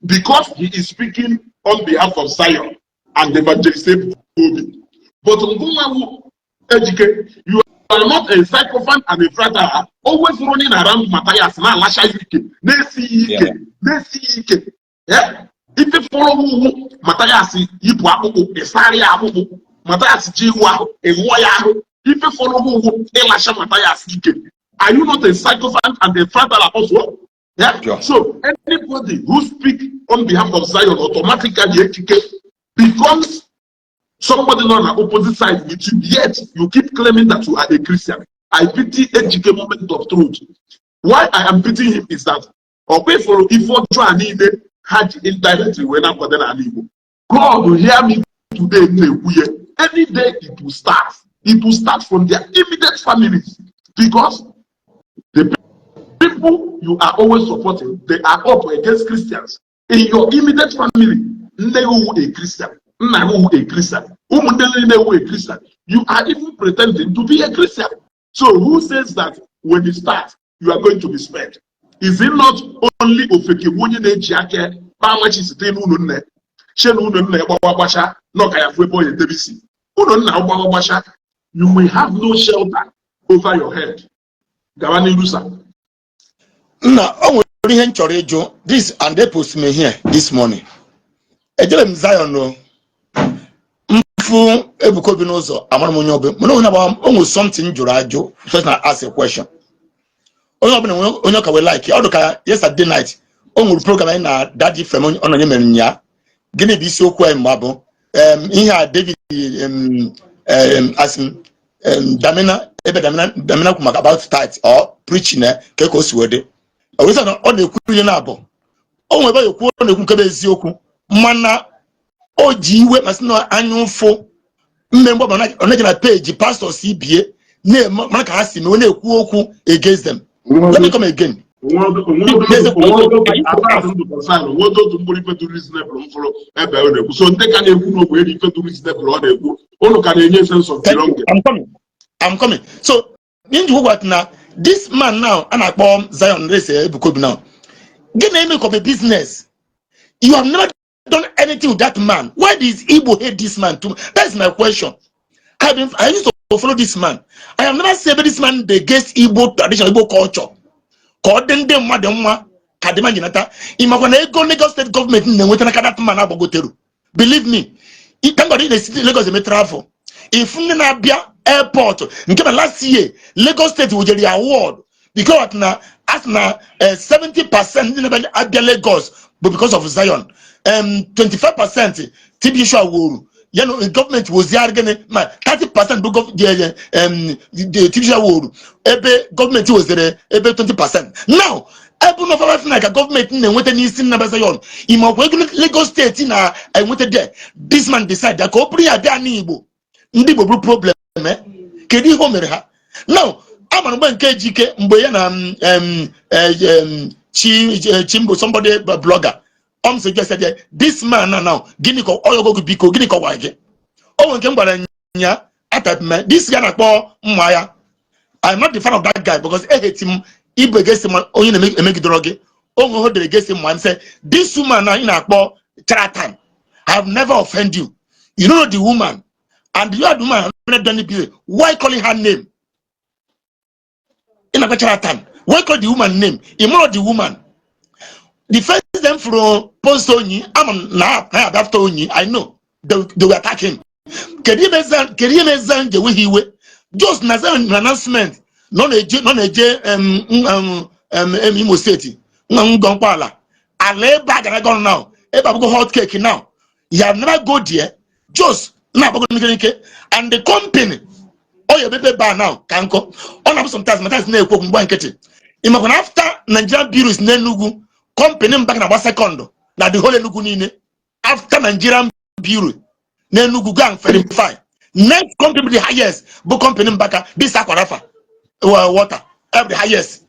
Because he is speaking on behalf of Zion and Evangelist Ebuka Obi. But Ngụnwawu Ejike, you are not a sycophant and a flatterer, always running around Matthias na-alacha ya ike, na-esighị ike, na-esighị ike. Eh? Ife fọrọ ugwu Matthias yipụ akpụkpụ, ịsarị ya akpụkpụ. Matthias ji iwu ahụ, ịghụọ ya ahụ. Ife fọrọ ugwu ịlacha Matthias ike. Are you not a sycophant and a flatterer also? Yeah? Sure. So anybody who speak on behalf of Zion automatically, Ejike, becomes somebody on the opposite side with you, yet you keep claiming that you are a Christian. I pity Ejike, moment of truth. Why I am pitying him is that ọkwa ifuru ife ọjọọ a niile ha ji indirectly wee na-akwado n'ala Igbo. God will hear me today na-ekwu ya. Any day it will start. It will start from their immediate families, because the people you are always supporting, they are up against Christians. In your immediate family, nne gị wụ a Christian, nna gị wụ a Christian, ụmụnne niile wụ a Christian. You are even pretending to be a Christian. So who says that when it starts, you are going to be spared? Is it not only ofeke bụ onye na-eji aka kpaa amachi site n'ụlọ nne che na ụlọ nna ya gbawa gbacha na ọka ya fụ ebe ọ ya edebe isi ụlọ nna gbawa gbacha? You will have no shelter over your head. Gawa n'iru, sir. Nna, o nwere ihe m chọrọ ịjụ this, and they post me here this morning. Ejere m Zion o mfu Ebuka Obi n'ụzọ, amara m onye ọbụla, mana onye agba o nwere something jụrụ ajụ. First na ask a question. Onye ọbụla nwere onye ọka wee like ọ dị ka yesterday night o nwere program anyị na Daddy Frem ọ nọ mere nya. Gịnị bụ isiokwu anyị mgbe bụ ihe a David asị Damina ebe Damina kwu maka about tithe or preaching, ka o si wee dị. Ọ wee sị na ọ na-ekwu ihe na-abụ o nwere ebe ọ ekwu, ọ na-ekwu nke bụ eziokwu, mana o ji iwe masị na anya ụfụ mme mgbe ọbụla ọ na-eje na peji pastọ si bie na-eme mara ka ha si mee na-ekwu okwu against them. Let me come again. Onwedo otu mkpụrụ ife dị reasonable m fụrụ ebe ọ na-ekwu. So ndị ka na-ekwu n'ogbe eri ife dị reasonable ọ na-ekwu, ụnụ ka na-enye sense of Thank you. belonging. I'm coming. I'm coming. So, njikwa na this man now, a na-akpọ Zion Race Ebuka Obi now. Gị na-eme of a business. You have never done anything with that man. Why does Igbo hate this man too? That's my question. I used to follow this man. I have never seen this man against Igbo tradition, Igbo culture. Ka ọ dị ndị mmadụ mma ka dị ma nata. Ị makwa na ego Lagos State government na-enweta n'aka that man agbagoteru. Believe me. Thank God ị na-esi Lagos eme travel. If ndị na-abịa airport nke na last year Lagos State wujere ya award because na as na 70% ndị na-abịa Lagos bụ because of Zion, 25% TB Joshua wuru Ya na gọọmenti wozigharị gịnị ma 30% bụ TV woru, ebe gọọmenti wezere ebe 20%. Now, ebe nọ 5 naira ka gọọmenti na-enweta n'isi Nnaba Zion, ime ọkwa ego Lagos Steeti na-enweta there. This man decide ya ka ọ bụrụ ya bịa n'Igbo, ndị Igbo bụrụ problem. Kedu ihe o mere ha? Now, amara mgbe nke Ejike, mgbe ya na chi Chimbo, somebody blogger om suggested this man. Now, gịnị ka ọyọgo gị? Biko, gịnị ka ọ gwara gị? O nwere nke m gwara ya atapme. This guy na-akpọ mma ya. I'm not the fan of that guy because eheti m ibe gesi m onye na-emegidere gị. O nwere dere gesi mma m say this woman na ị na-akpọ charlatan. I have never offend you. You know the woman and you are the woman have never done it. Why calling her name? Ị na-akpọ charlatan, why call the woman name? Ị mụrụ the woman. The first them from post onyi ama m na na ya after onyi. I know they will attack him. Kedu ihe mere Zion ji enweghị iwe? Just na Zion na announcement nọ na-eje Imo Steeti nwa ngọ mkpala ala ebe a gara gọn now, ebe abụgo hot cake now. You have never go there, just na-agbago n'ike n'ike. And the company ọ ya emepe bar now ka nkọ ọ na-abụ. Sometimes Matthias na-ekwu okwu mgba nkịtị. Ị makwa na after Nigerian Breweries n'Enugu, company Mbaka na-agba second na the whole Enugu niile. After Nigerian Brewery n'Enugu, go and verify, next company the highest bụ company Mbaka. This Aquarapha water the highest.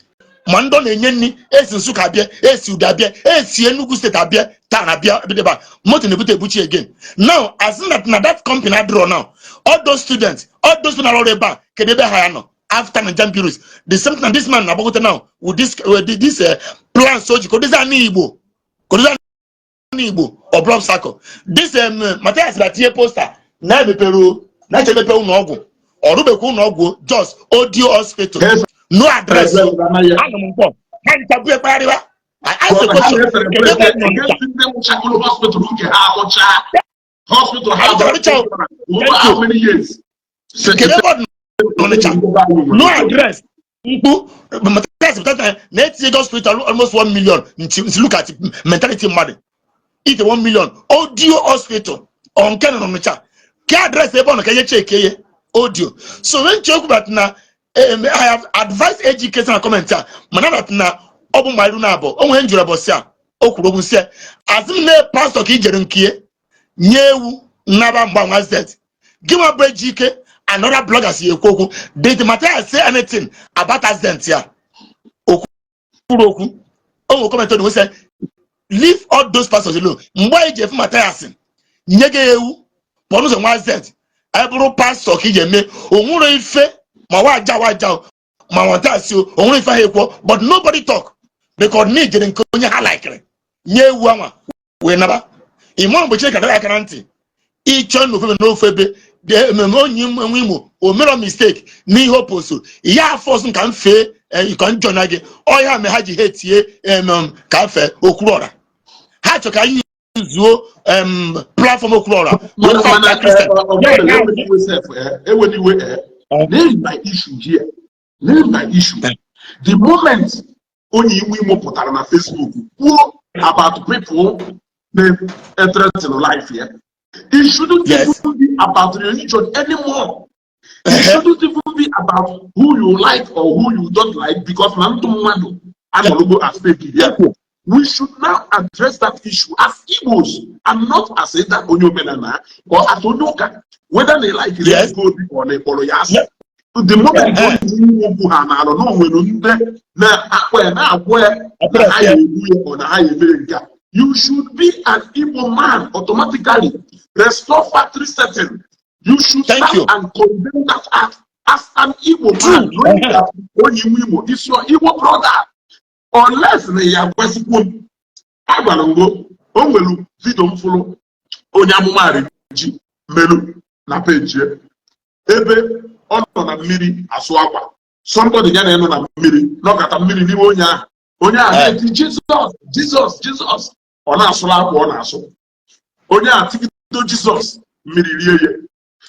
Ma ndị ọ na-enye nri esi Nsụka abịa, esi Udo abịa, esi Enugu Steeti abịa, taa na abịa ebe a moto na-ebute ebuchi again. Now, as in that na that company adịrọ now, all those students, all those people na-arụ ebe a, kedu ebe ha ya nọ after Nigerian Breweries? The same thing this man na-agbagote now with this plan. So ji kodozi anụ Igbo, kodozi anụ Igbo ọ bụrụ obstacle. This Matthias na tinye poster na emepere na-eche emepe ụlọ ọgwụ, ọrụbekwa ụlọ ọgwụ, just audio hospital, no address. Anọ m mkpọ ha ncha bụ ekpegharịwa. I ask the question, kedu ebe ọ nọ ncha? Ndị nwụchagoro hospital nke ha arụcha hospital ha Arụcha. Over how many years? Kedu ebe ọ nọ n'Ọnịcha? No address. Mkpu Matthias pụtara na-etinye hospital almost 1 million. Nti nti, look at mentality mmadụ ite 1 million audio hospital ọ nke nọ n'Ọnịcha, ke address ebe ọ nọ ka ihe cheke ye audio. So when chekwu that na I have advised Ejike na comment a, mana that na ọ bụ mgbe na abụọ o nwere njụrụ ụbọchị a o kwuru okwu sị asị m na pastọ ka i jere nkie nye ewu nnaba mgbanwe z gị nwa bụ Ejike. Another bloggers ya ekwu okwu. Did Matthias say anything about accident ya? O kwuru okwu. O nwere comment ọ sị leave all those pastors alone. Mgbe anyị ji efu Matthias nye gị ewu pụọ n'ụzọ nwa accident, anyị bụrụ pastọ ka iji eme o nwere ife ma waja waja o, ma Matthias o o nwere ife ha ekwuo, but nobody talk because na ijere nke onye ha likere nye ewu anwa wee naba. Ịma mgbe Chineke dọrọ aka na ntị ịchọ n'ofe ebe n'ofe ebe dị ememe onye nwe Imo o mere mistake n'ihe o postu ya afọ ọzọ ka m fee ka njọ na gị ọya mere ha ji ha etinye ka m fee Okwuluọra. Ha chọ ka anyị zuo platform Okwuluọra wee Mana fight mana Christian. Eweniwe sef, eweniwe. Name my issue here, name my issue. The moment onye iwu Imo pụtara na Facebook kwuo about people na-threaten life ya, it shouldn't even be about religion anymore. It shouldn't even be about who you like or who you don't like, because na ndụ mmadụ anọrọgo at stake here. We should now address that issue as Igbos and not as either onye omenala or as onye ụka, whether they like it or na ịkpọrọ ya asị. The moment onye okwu ha na-alụ na o nwere ndị na-akpọ ya na-agwọ ya na ha ya egbu ya or na ha ya emere nke a, you should be an Igbo man automatically. Restore factory setting. You should Thank stand you. and condemn that act as an Igbo man, knowing that onye Igbo is your Igbo brother, unless na ya kwesịkwu m agwara ngo o nwere video m fụrụ onye amụma ji melu na peji ya, ebe ọ nọ na mmiri asụ akwa. Somebody ya na-enọ na mmiri nọkọta mmiri n'ime onye ahụ, onye ahụ na-eti "Jizọs, Jizọs, Jizọs". Ọ na-asụrụ akwa ọ na-asụ, onye a tigido "Jizọs", mmiri rie ya.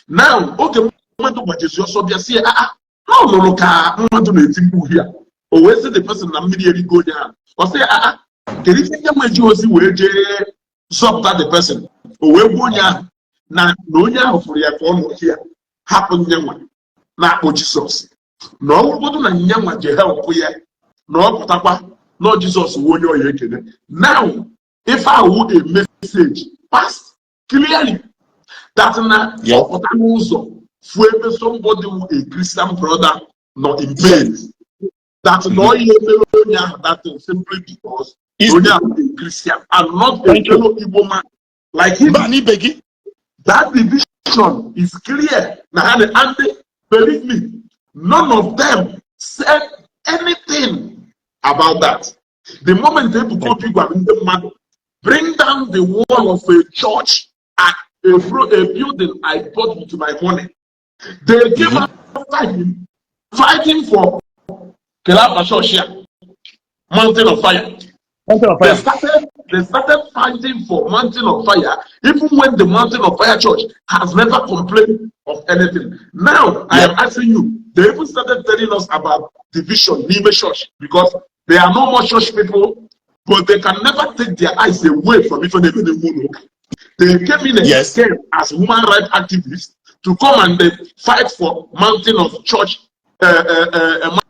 Now, oge mmadụ gbajezi ọsọ bịa sị ya aa na ọ nụrụ ka mmadụ na-eti mkpu ya, o wee sị the person na mmiri erigo onye ahụ. Ọ sị ya aa, kedu ife nye nwe ji ozi wee jee zọpụta the person? O wee gbuo onye ahụ Na onye ahụ fụrụ ya ka ọ nọ ya hapụ nyenwa na-akpọ Jizọs, na ọ bụrụgodu na nyenwa je help ya, na ọ pụtakwa na Jizọs wụ onye ọya ekele. Now, ife ahụ a message passed clearly that na ọ pụta n'ụzọ fụ ebe somebody wụ a Christian brother nọ in pain, that na ọ ya emere onye ahụ that thing simply because onye ahụ a Christian and not a Thank you. fellow Igbo man like him. Mba n'ibe gị. That division is clear. Now, and believe me, none of them said anything about that. The moment Ebuka Obi gwara ndị mmadụ, "Bring down the wall of a church at a building I bought with my money," they came after him, fighting for Kelapa Church here, Mountain of Fire. Mountain of They Fire. started fighting for Mountain of Fire, even when the Mountain of Fire Church has never complained of anything. Now, I am asking you, they even started telling us about division in the church because they are no more church people, but they can never take their eyes away from even even. They came in again as human rights activists to come and they fight for Mountain of Church,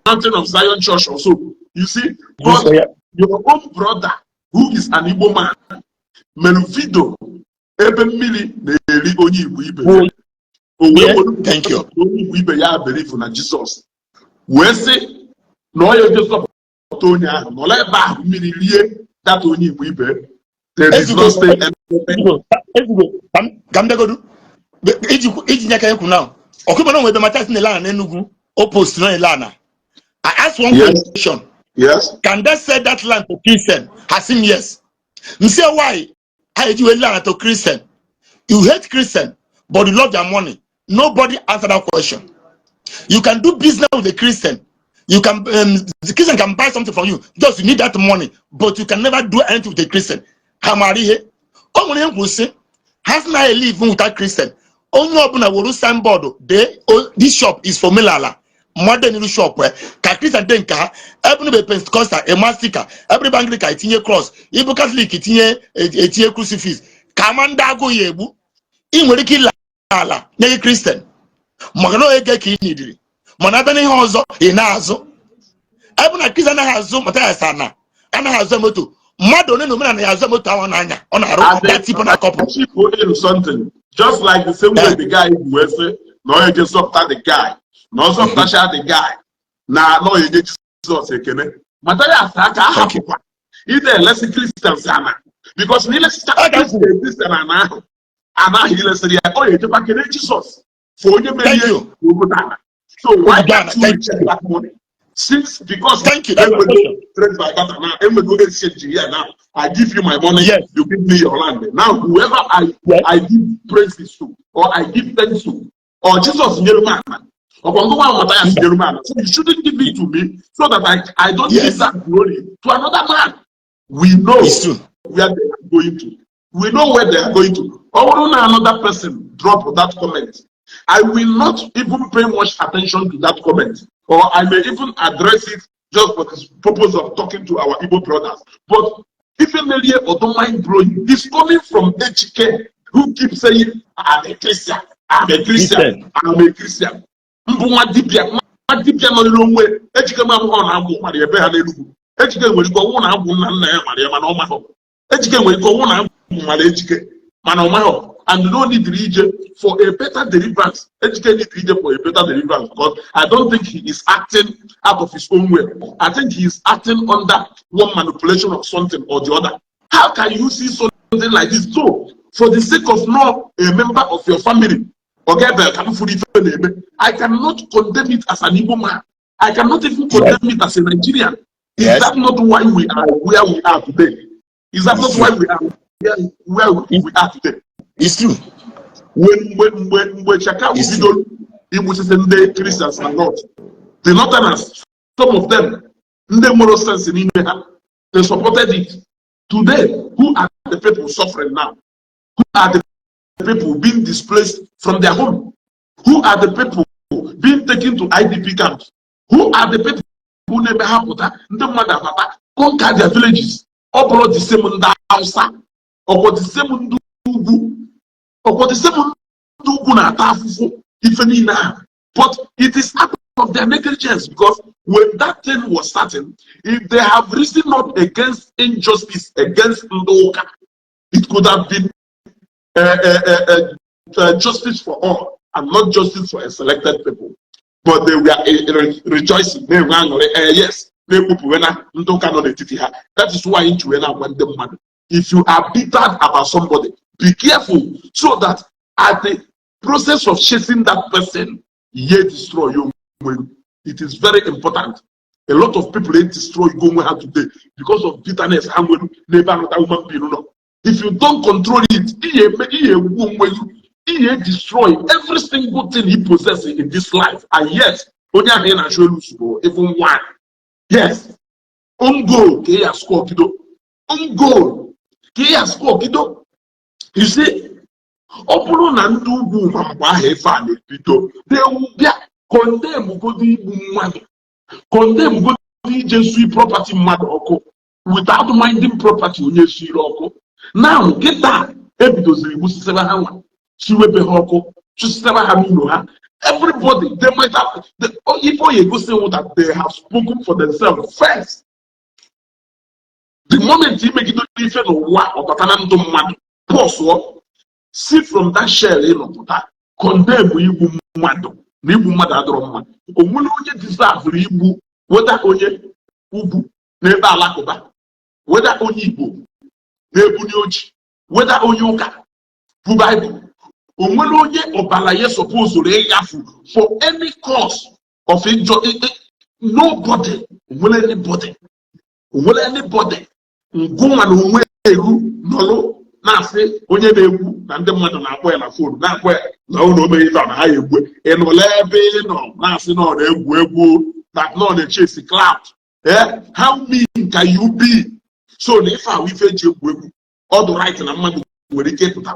Mountain of Zion Church or so. You see, but your own brother, who is an Igbo man, mere video ebe mmiri na-eri onye Igbo ibe ya. O wee were Thank you. onye Igbo ibe ya believe na Jizọs, wee sị na ọ ya eje zọpụta onye ahụ nọrọ ebe ahụ mmiri rie data onye Igbo ibe. They did not say anything. Ezigbo, ezigbo, ka m bịagodu iji nye aka ekwu now. Ọkụma na onwe ebe Matthias na-ele ana n'Enugu, o post na ele ana. I asked one question. Can they sell that land to Christian? Ha sị m yes. M say, why? Ha eji wee land to Christian? You hate Christian, but you love their money. Nobody answer that question. You can do business with a Christian. You can the Christian can buy something from you. Just you need that money, but you can never do anything with a Christian. Ha mara ihe. O nwere ihe m kwuru sị, ha sị na live without Christian. Onye ọbụla were signboard dee, "This shop is for Melala." Mmadụ n'iru shop ka Christian dị nke ha. Ebe bụ Pentecostal, emastika, ebe bụ Anglican, etinye cross, ịbụ Catholic, etinye crucifix, ka ama ndị agụụ ya egbu. Ị nwere ike ịla ala nye gị Christian maka na ego ka ị nidiri, mana abịa n'ihe ọzọ ị na-azụ. Ebe na Christian anaghị azụ Mathias, ana anaghị azụ moto. Mmadụ one na omenala ya azụ moto ahụ n'anya ọ na-arụ that tipo na couple. Chief in something, just like the same way the guy wee sị na ọ eje zọpụta the guy, na ọ zọpụtacha the guy, na ọ eje Jizọs ekene. Mathias aka ahapụkwa ide elesi Christians ana, because na ilesicha Christian ana ahụ, ana ahụ ilesịrị ya, ọ ya ejekwa kene Jizọs for onye merie you. obodo ana. So why Ghana, can't you thank reject that money since because Thank you. That's my enwego question. trade by barter now, enwego exchange here now? I give you my money, you give me your land. Now, whoever I I give praises to or I give thanks to, or Jesus nyere m ana, ọkwa ngwa Mathias nyere m ana, so you shouldn't give it to me so that I don't give that glory to another man. We know It's true. where they are going to. We know where they are going to. Ọ bụrụ na another person drop that comment, I will not even pay much attention to that comment, or I may even address it just for the purpose of talking to our Igbo brothers. But even Melie or don't mind blowing is coming from Echike, who keeps saying, "I'm a Christian, I'm a Christian, Christian. I'm a Christian." Mbụ nwa dibịa, nwa dibịa nọ n'onwe Ejike m abụghị ọ na-agwụ mara ebe ha n'Enugwu. Ejike nwere ike ọnwụ na agwụ nna nna ya mara ya, mana ọ mahọ. Ejike nwere ike ọnwụ na agwụ mara Ejike, mana ọ mahọ. And no need ije for a better deliverance. Ejike need ije for a better deliverance because I don't think he is acting out of his own will. I think he is acting under one manipulation of something or the other. How can you see something like this? So, for the sake of not a member of your family, okay, I cannot condemn it as an Igbo man. I cannot even condemn it as a Nigerian. Is that not why we are where we are today? Is that not why we are where we are today? It's true. When mgbe Chaka It's bidoro igbusisi ndị Christians na North, the Northerners, some of them, ndị nwere sense n'ime ha, they supported it. Today, who are the people suffering now? Who are the people being displaced from their home? Who are the people being taken to IDP camps? Who are the people who na-eme ha pụta, ndị mmadụ abata conquer their villages? Ọ bụrụ the same ndị Hausa, ọ bụ the same ndị ugwu, Ọkwa the same ndị ugwu na-ata afụfụ ife niile ahụ, but it is out of their negligence, because when that thing was starting, if they have risen up against injustice against ndị ụka, it could have been justice for all and not justice for a selected people. But they were rejoicing, na-enwe aṅụrị, yes, na-ekwupụwe na ndị ụka nọ n'etiti ha. That is why nji wee na-agwa ndị mmadụ, if you are bitter about somebody, be careful so that at the process of chasing that person, ye destroy your onwe. It is very important. A lot of people dey destroy onwe ha today because of bitterness ha nwere n'ebe another human being nọ. If you don't control it, ihe eme, ihe egbu onwe gị, ihe destroy every single thing he possess in this life. And yet onye ahụ ị na-achọ elu usoro, even one, yes, own goal ka ị ya score bido, own goal ka ị ya score bido. You see, ọ bụrụ na ndị ugwu ma mgbe ahụ ife a na-ebido, they will bịa condemn godo igbu mmadụ, condemn godo ije sui property mmadụ ọkụ without minding property onye siri ọkụ. Now kịta ebidoziri gbusisebe ha nwa, siwebe ha ọkụ, chụsisebe ha n'ụlọ ha. Everybody, they might have ife ọ ga-egosi wụ that they have spoken for themselves first. The moment imegide ife n'ụwa ọbata na ndụ mmadụ, pọsụọ si from that shell ịnọpụta, condemn igbu mmadụ na igbu mmadụ adọrọ mma. O nwere onye deserve igbu, weda onye ugwu n'ebe alakụba, weda onye Igbo na-ebuni oji, weda onye ụka bụ Baịbụl, o nwere onye ọbara ya supposed ịgafu for any cause of injury. Nobody. Onwere anybody, onwere anybody ngụnwa na onwe eru nọlụ na-asị onye na-ekwu na ndị mmadụ na-akpọ ya na phone, na-akpọ ya na ụlọ omeghe ife a na ha ya egbu. Ị nọla ebe ị nọ na-asị na ọ na-egwu egwu, na ọ na-echesi clout. Eh, how mean can you be? So na ife ahụ ife eji egwu egwu, ọ dị right na mmadụ nwere ike ịpụta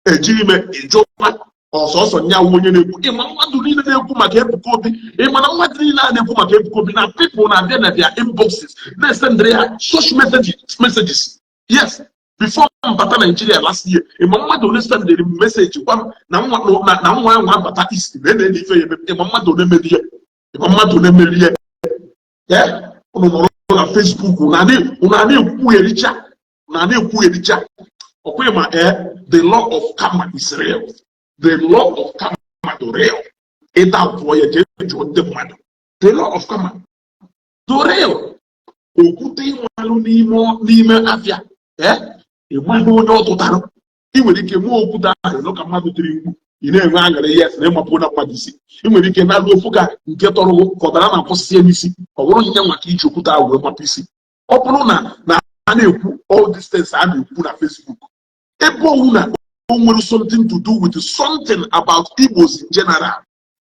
ejighị ime ịjụkwa ọsọsọ nyanwụ onye na-ekwu. Ịma mmadụ niile na-ekwu maka Ebuka Obi, ịma na mmadụ niile a na-ekwu maka Ebuka Obi na people na-abịa na their inboxes na-esendịrị ha such messages. Yes, before mbata Nigeria last year, ịma mmadụ ole sendịrị m message gwa m na nwa ahụ abata East na ene ife ya eme? Ịma mmadụ ole mere ihe? Ịma mmadụ ole mere ihe? Ee, unu nọrọ na Facebook unu a na-ekwughericha, unu a na-ekwughericha. Ọkwa ma ee, the law of karma is real. The law of karma dị real. Ịda pụọ ya, jee jụọ ndị mmadụ. The law of karma dị real. Okwute ịmalụ n'ime afịa, ee, ịmaghị onye ọ tụtara. Ị nwere ike mụọ okwute ahụ ịnụ ka mmadụ tiri mkpu, ị na-enwe aṅụrị, yes, na ịmapụ na mmadụ isi. Ị nwere ike na ofu ka nke tọrọ ka ọbara na-akwụsị ya n'isi, ọ bụrụ nye nwa ka iji okwute ahụ wee mapụ isi. Ọ bụrụ na a na-ekwu all these things a na-ekwu na Facebook, ebe owu na o nwere something to do with something about Igbos in general,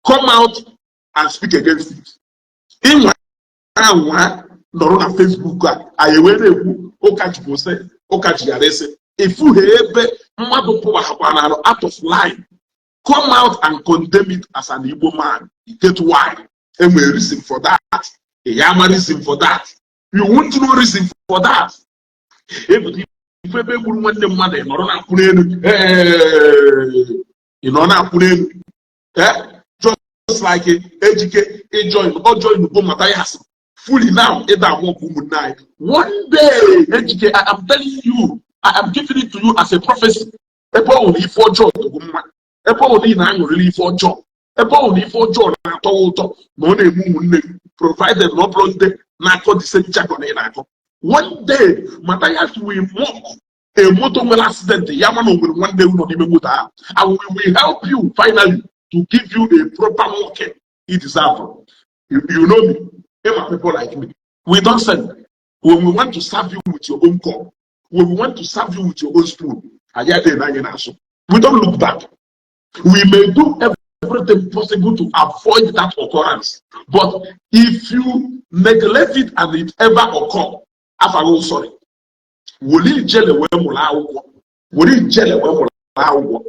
come out and speak against it. Ịnwa anwa nọrọ na Facebook a, anyị wee na-ekwu ụka ji ose, ụka ji ghara isi efughị ebe mmadụ pụwahakwa na out of line, come out and condemn it as an Igbo man. You get why? Enwere reason for that. Ị ya ama reason for that. You won't know reason for that. Ebute ife ebe gburu nwanne mmadụ, ị nọrọ na-akwụ n'elu. Ị nọ na-akwụ n'elu. Just like Ejike ịjoin, ọ join bụ Mathias fully now. Ịda amụ ọkụ ụmụnne anyị. One day, Ejike, I am telling you, I am giving it to you as a prophecy. Ebe ọ bụ na ife ọjọọ dịgụ mma, ebe ọ bụ na ị na-aṅụrịrị ife ọjọọ, ebe ọ bụ na ife ọjọọ na-atọ ụtọ na ọ na-eme ụmụnne gị, provided na ọ bụrụ ndị na-akọ the same jargon ị na-akọ, one day Mathias will mock a moto nwere accident ya, ma na o nwere nwanne nọ n'ime moto ahụ, and we will help you finally to give you a proper mocking you deserve. You know me. Ịma people like me, we don't send. When we want to serve you with your own cup, when we want to serve you with your own spoon, anyị adịghị n'anya n'azụ. We don't look back. We may do everything possible to avoid that occurrence, but if you neglect it and it ever occur, afaghị sorry. Were ijele wee mụrụ akwụkwọ, were ijele wee mụrụ akwụkwọ,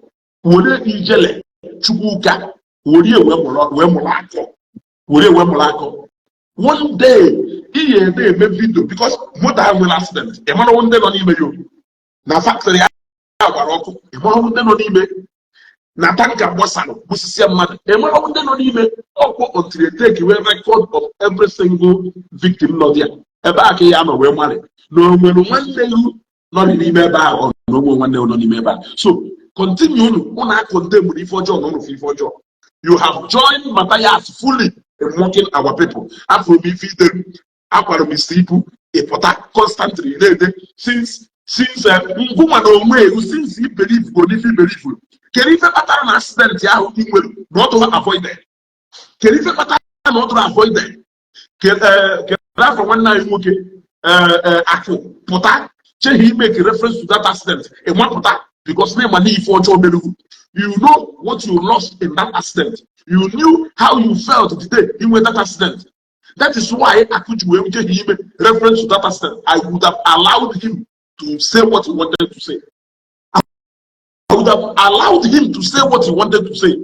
were ijele Chukwuka were wee mụrụ akọ, were wee mụrụ akọ. One day ihe na-eme video because moto ahụ nwere accident, ị mara ndị nọ n'ime ya na factory a gbara ọkụ, ị mara ndị nọ n'ime. Na tanker gbasara gbusisia mmadụ, enwere ndị nọ n'ime ọkwọ until they take away record of every single victim nọ there. Ebe a ka ya nọ wee marị na o nwere nwanne gị nọ n'ime ebe ahụ, ọ na onwe nwanne nọ n'ime ebe a. So continue. Unu na-acondemn ife ọjọọ na unu ife ọjọọ. You have joined Matthias fully in mocking our people. Afụrụ m ife ideru akwara m isi ibu ịpụta constantly na-ede since ngụnwa na onwe ewu, since I believe go n'ife I believe. Kedu ife kpatara na accident ahụ ị nwere na ọ dụrụ avoided? Kedu ife kpatara na ọ dụrụ avoided? Kedu afọ nwanne anyị nwoke akụ pụta cheghị make reference to that accident ịmapụta because na ịma na ife ọjọọ mere. You know what you lost in that accident. You knew how you felt the day you nwere that accident. That is why Akuji wee jeghị ime reference to that accident. I would have allowed him to say what he wanted to say. I would have allowed him to say what he wanted to say.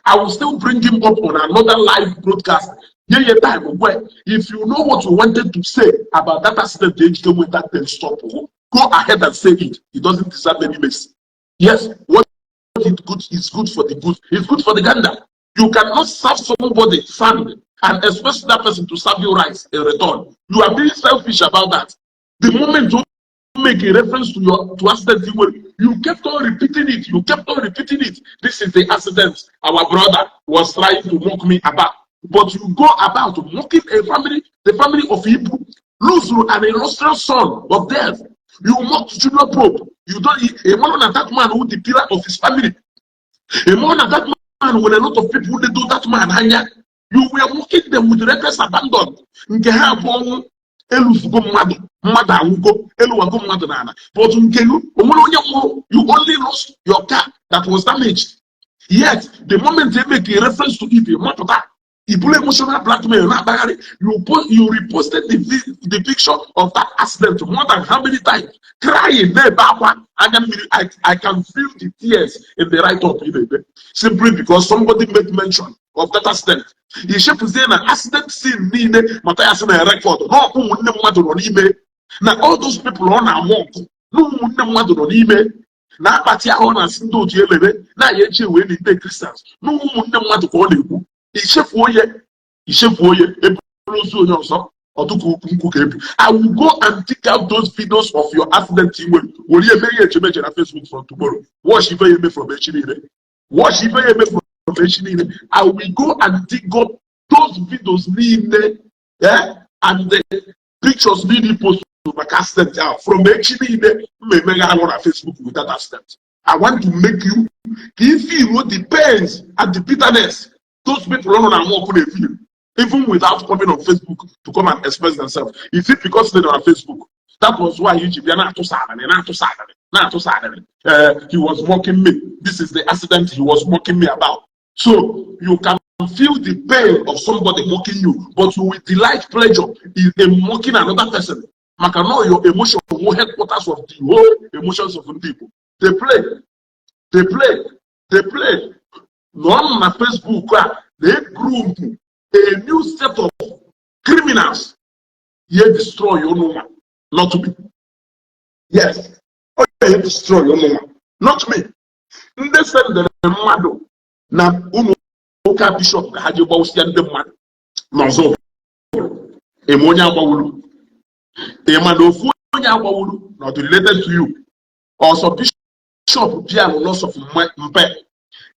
I will still bring him up on another live broadcast. Nye ya time where if you know what you wanted to say about that accident, the with that, then stop. Go ahead and say it. He doesn't deserve any mercy. Yes, what is good is good for the good. It's good for the gander. You cannot serve somebody sand and expect that person to serve you rice in return. You are being selfish about that. The moment you make a reference to your to accident, you kept on repeating it. You kept on repeating it. "This is the accident our brother was trying to mock me about." But you go about mocking a family, the family of Ibu, lose an illustrious son of death. You mocked Junior Pope. You don't a man that that man who the pillar of his family. A man that man with a lot of people they do that man anya. You were mocking them with reckless abandon. Nke ha bụ ọnwụ elufugo mmadụ, mmadụ anwụgo, eluwago mmadụ n'ala, but nke gị onwere onye nwụrụ. You only lost your car that was damaged. Yet the moment they make a reference to it, mapụta ibulu emotional blackmail na-akpagharị. You reposted the picture of that accident more than how many times, crying, na-ebe akwa anya mmiri. I can feel the tears in the write-up ị na-ebe simply because somebody made mention of that accident. Ichefuzie na accident scene niile Mathias na record na ụmụnne mmadụ nọ n'ime, na all those people ọ na-amụ ọkụ na ụmụnne mmadụ nọ n'ime, na akpati ahụ ọ na-asị ndị otu elebe na ya echi wee na Christians na ụmụnne mmadụ ka ọ na-ekwu. Ichefuo ya, ichefuo ya, eburu ozu onye ọzọ ọtụkụ ukwu nkwụ ka ebu. I will go and take out those videos of your accident i nwere were eme ihe echemeche na Facebook from tomorrow. Watch ife ya eme from echi niile. Watch ife ya eme from echi niile. I will go and dig up those videos niile, and the pictures niile post maka accident ahụ from echi niile. Mma emeghe alụ na Facebook with that accident. I want to make you ka i feel the pains and the bitterness those people nọ na ọkụ na-efeel, even without coming on Facebook to come and express themselves. Is it because they are on Facebook? That was why iji bịa na-atụsa arịrị, na-atụsa arịrị, na-atụsa arịrị. He was mocking me. This is the accident he was mocking me about. So you can feel the pain of somebody mocking you, but you will delight pleasure in mocking another person. Maka na your emotion wụ headquarters of the whole emotions of ndị Igbo. They play, they play, they play. Nọ na Facebook a na group a new set of criminals here destroy unu nwa, not me. Yes, ọ ya destroy unu nwa, not me. Ndị sendere mmadụ na ụlọ ụka bishọp ka ha jee gbawụsịa ndị mmadụ n'ọzọ, eme onye agbawulu, ịma na ofu onye agbawulu na ọ dị related to you. Ọsọ bishọp bịa loss of mpe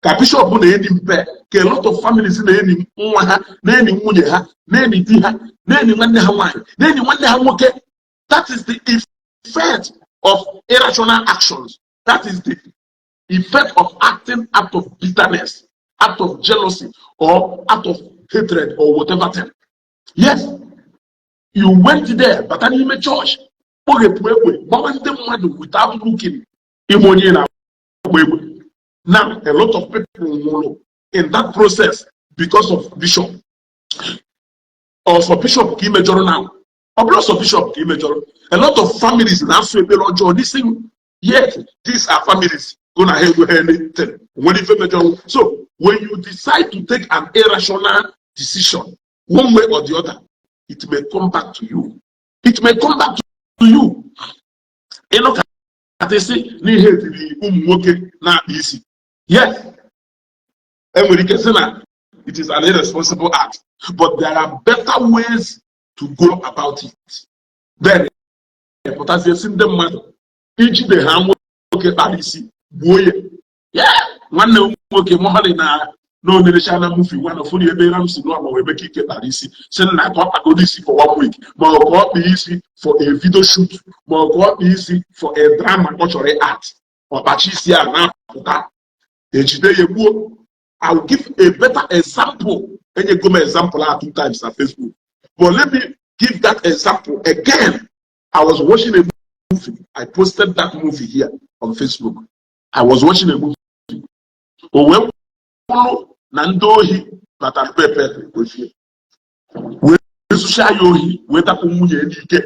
ka bishọp na-eni mpe, ka a lot of families na-eni nwa ha, na-eni nwunye ha, na-eni di ha, na-eni nwanne ha nwaanyị, na-eni nwanne ha nwoke. That is the effect of irrational actions. That is the effect of acting out of bitterness, out of jealousy or out of hatred or whatever thing. Yes, you went there, bata n'ime church, kpoghepụ egbe, gbawa ndị mmadụ without looking ime onye na-agba egbe. Now a lot of people nwụrụ in that process because of bishop. Ọsọ bishop ka imejọrọ now, ọ bụrụ ọsọ bishop ka imejọrọ, a lot of families na-asụ ekpere ọjọọ n'isi. Yet these are families go na ha ego ha anything nwere ife mejọrọ. So when you decide to take an irrational decision one way or the other, it may come back to you. It may come back to you. Ịnụ ka isi n'ihe etiri ụmụ nwoke na-akpa isi. Yes. Enwere ike sị na it is an irresponsible act, but there are better ways to go about it. Then pụtazie si ndị mmadụ ijide ha, nwoke kpara isi, gbuo ya. Ya nwanne m nwoke mọhọrị na onerecha na movie nwa na ụfọdụ ebe Ramsey Nouah ma Emeka Ike kpara isi, si nna ka ọ kpagoro isi for one week, ma ọ ka ọ kpaa isi for a video shoot, ma ọ ka ọ kpaa isi for a drama ọ chọrọ act, ọkpachi isi a na-apụta, ejide ya, gbuo. I will give a better example. Enyego m example a two times na Facebook, but let me give that example again. I was watching a movie. I posted that movie here on Facebook. I was watching a movie. O wee kwụrụ na ndị ohi batara pepe kwefie wee zụchaa ya ohi, wee dapụ nwunye ya n'ike.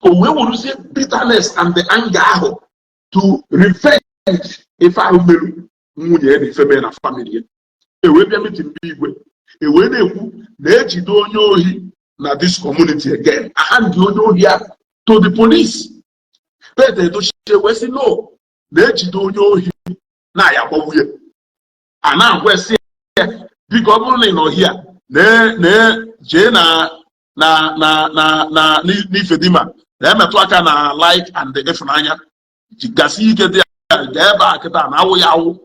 O wee weruzie bitterness and the anger ahụ to revenge ife ahụ merụ nwunye ya na ife mere na family ya. E wee bịa meeting ndị igwe, e wee na-ekwu na ejide onye ohi na this community again, hand onye ohi ahụ to the police. Pete Edochie wee sị no, na-ejide onye ohi na ya agbagbu ya. A na-agwa esi ya, biko, ọ bụrụ na ị nọ hia na jee na n'Ifedima na-emetụ aka na like and ịfụnanya gasị ike dị ya. Gaa ebe a kịta na awụ ya awụ,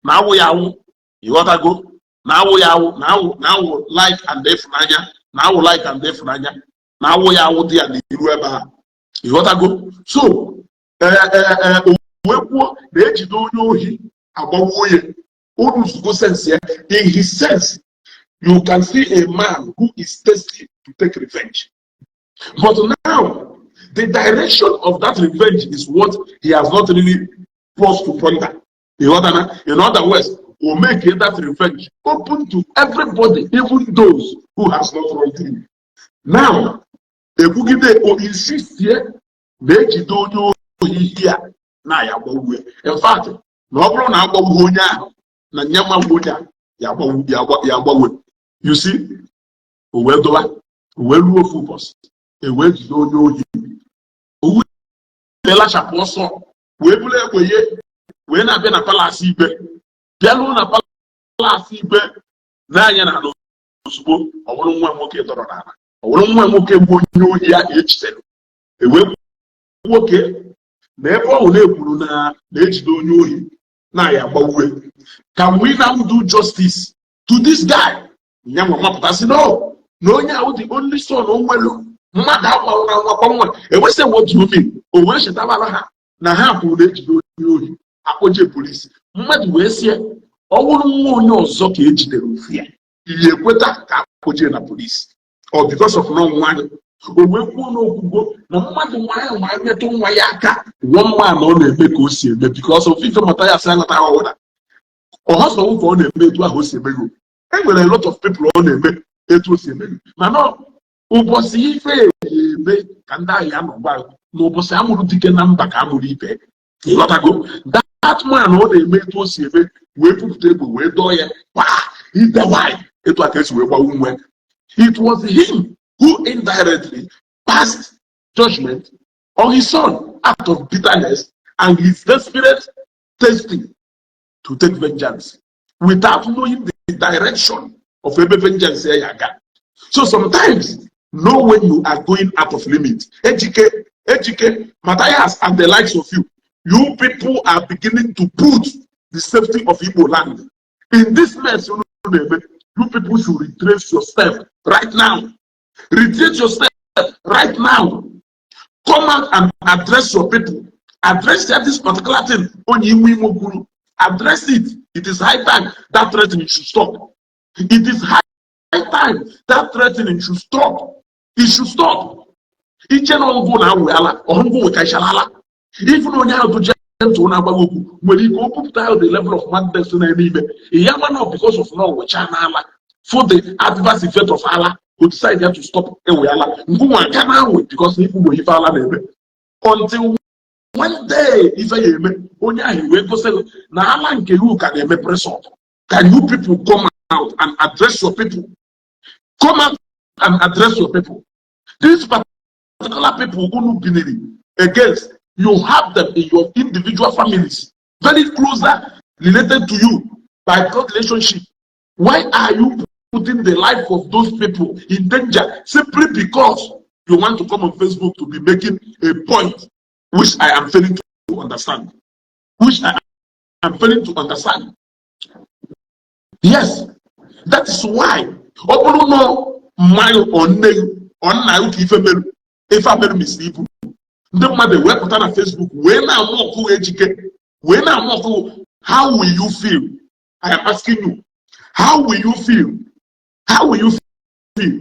na awụ ya awụ, ịghọtago, na awụ ya awụ, na awụ, na awụ like and ịfụnanya, na awụ like and ịfụnanya, na awụ ya awụ dị ya n'iru ebe a, ịghọtago. So ee, o wee kwuo na ejide onye ohi, agbagbuo ya. O luzugo sense ya. In his sense, you can see a man who is thirsty to take revenge, but now the direction of that revenge is what he has not really paused to ponder. Ịghọtana? In other words, will make that revenge open to everybody, even those who has not wronged him. Now ekwugide, o insistie na ejide onye ohi ya na ya agbagbu ya. In fact, na ọ bụrụ na agbagbu onye ahụ na nyanwa onye a ya agbagbu ya agbanwe. You see, o wee dọba, o wee ruo ofu ụbọchị, e wee jide onye ohi, o wee lachapụ ọsọ, wee buru egbe ye, wee na-abịa na palace igwe. Bịaruo na palace igwe n'anya na ala ozugbo, ọ bụrụ nwa nwoke dọrọ n'ala, ọ bụrụ nwa nwoke bụ onye ohi ya ejidere. Ewee nwoke na ebe ọ na-ekwuru na na-ejide onye ohi na ya agbawue, can we now do justice to this guy? Ya nwa mapụtasị no, na onye ahụ the only son o nwelu, mmadụ agbanwụ na nwakwa nwa ewesị. What do you mean? O wee chetabara ha na ha kwuru na ejide onye ohi, akpọje polisi. Mmadụ wee sie, ọ bụrụ nwa onye ọzọ ka ejidere ofu ya, ihe ekweta ka akpọje na polisi, ọ because of na nwa anyị. O wee kwuo n'okwugo na mmadụ nwa ahụ ma metụ nwa ya aka, one man ọ na-eme ka o si eme, because of ife mata ya sị aghọta ọwụna ọhọsọ ka ọ na-eme etu ahụ o si eme gị. E nwere a lot of people ọ na-eme etu o si eme gị, mana ụbọchị ife eme ka ndị ahụ ya nọ gwa na ụbọchị amụrụ dike na mba ka amụrụ ibe, ịghọtago? That man ọ na-eme etu o si eme wee pụpụta egbe wee dọọ ya kwa idewanyị etu a ka esi wee gbawu nwe. It was him who indirectly passed judgment on his son out of bitterness and his desperate thirsting to take vengeance without knowing the direction of ebe vengeance ya aga. So sometimes, know when you are going out of limit. Ejike, Ejike, Matthias and the likes of you, you people are beginning to put the safety of Igbo land in this mess. You people should retrace your step right now. Retrace your step right now. Come out and address your people. Address this particular thing. Onye Imo Imo kwuru. Address it. It is high time that threatening should stop. It is high time that threatening should stop. It should stop. Iche na ọgwụgwụ na awụ ala ọgwụgwụ wekachala ala. Ifu na onye ahụ bụ gentle na-agbaghị okwu nwere ike o kwupụta ahụ the level of madness na-eme ime ya mana because of na ọwụcha n'ala for the adverse effect of ala, o decide ya to stop ewe ala ngwụnwa aka na awe because na ikpugbo ife ala na-eme until one day ife ya eme onye ahụ wee gosi na ala nke you ka na-eme press up. Can you people come out and address your people? Come out and address your people. These particular people unu biniri against, you have them in your individual families, very closer related to you. By blood relationship. Why are you putting the life of those people in danger simply because you want to come on Facebook to be making a point which I am failing to understand? Which I am failing to understand. Yes, that is why ọ bụrụ na mmadụ ọ nne gị ọ nna gị ka ife merụ, ife a merụ Mr. Ibu, ndị mmadụ ewepụta na Facebook wee na-ama ọkụ Ejike, wee na-ama ọkụ, how will you feel? I am asking you, how will you feel? How will you feel?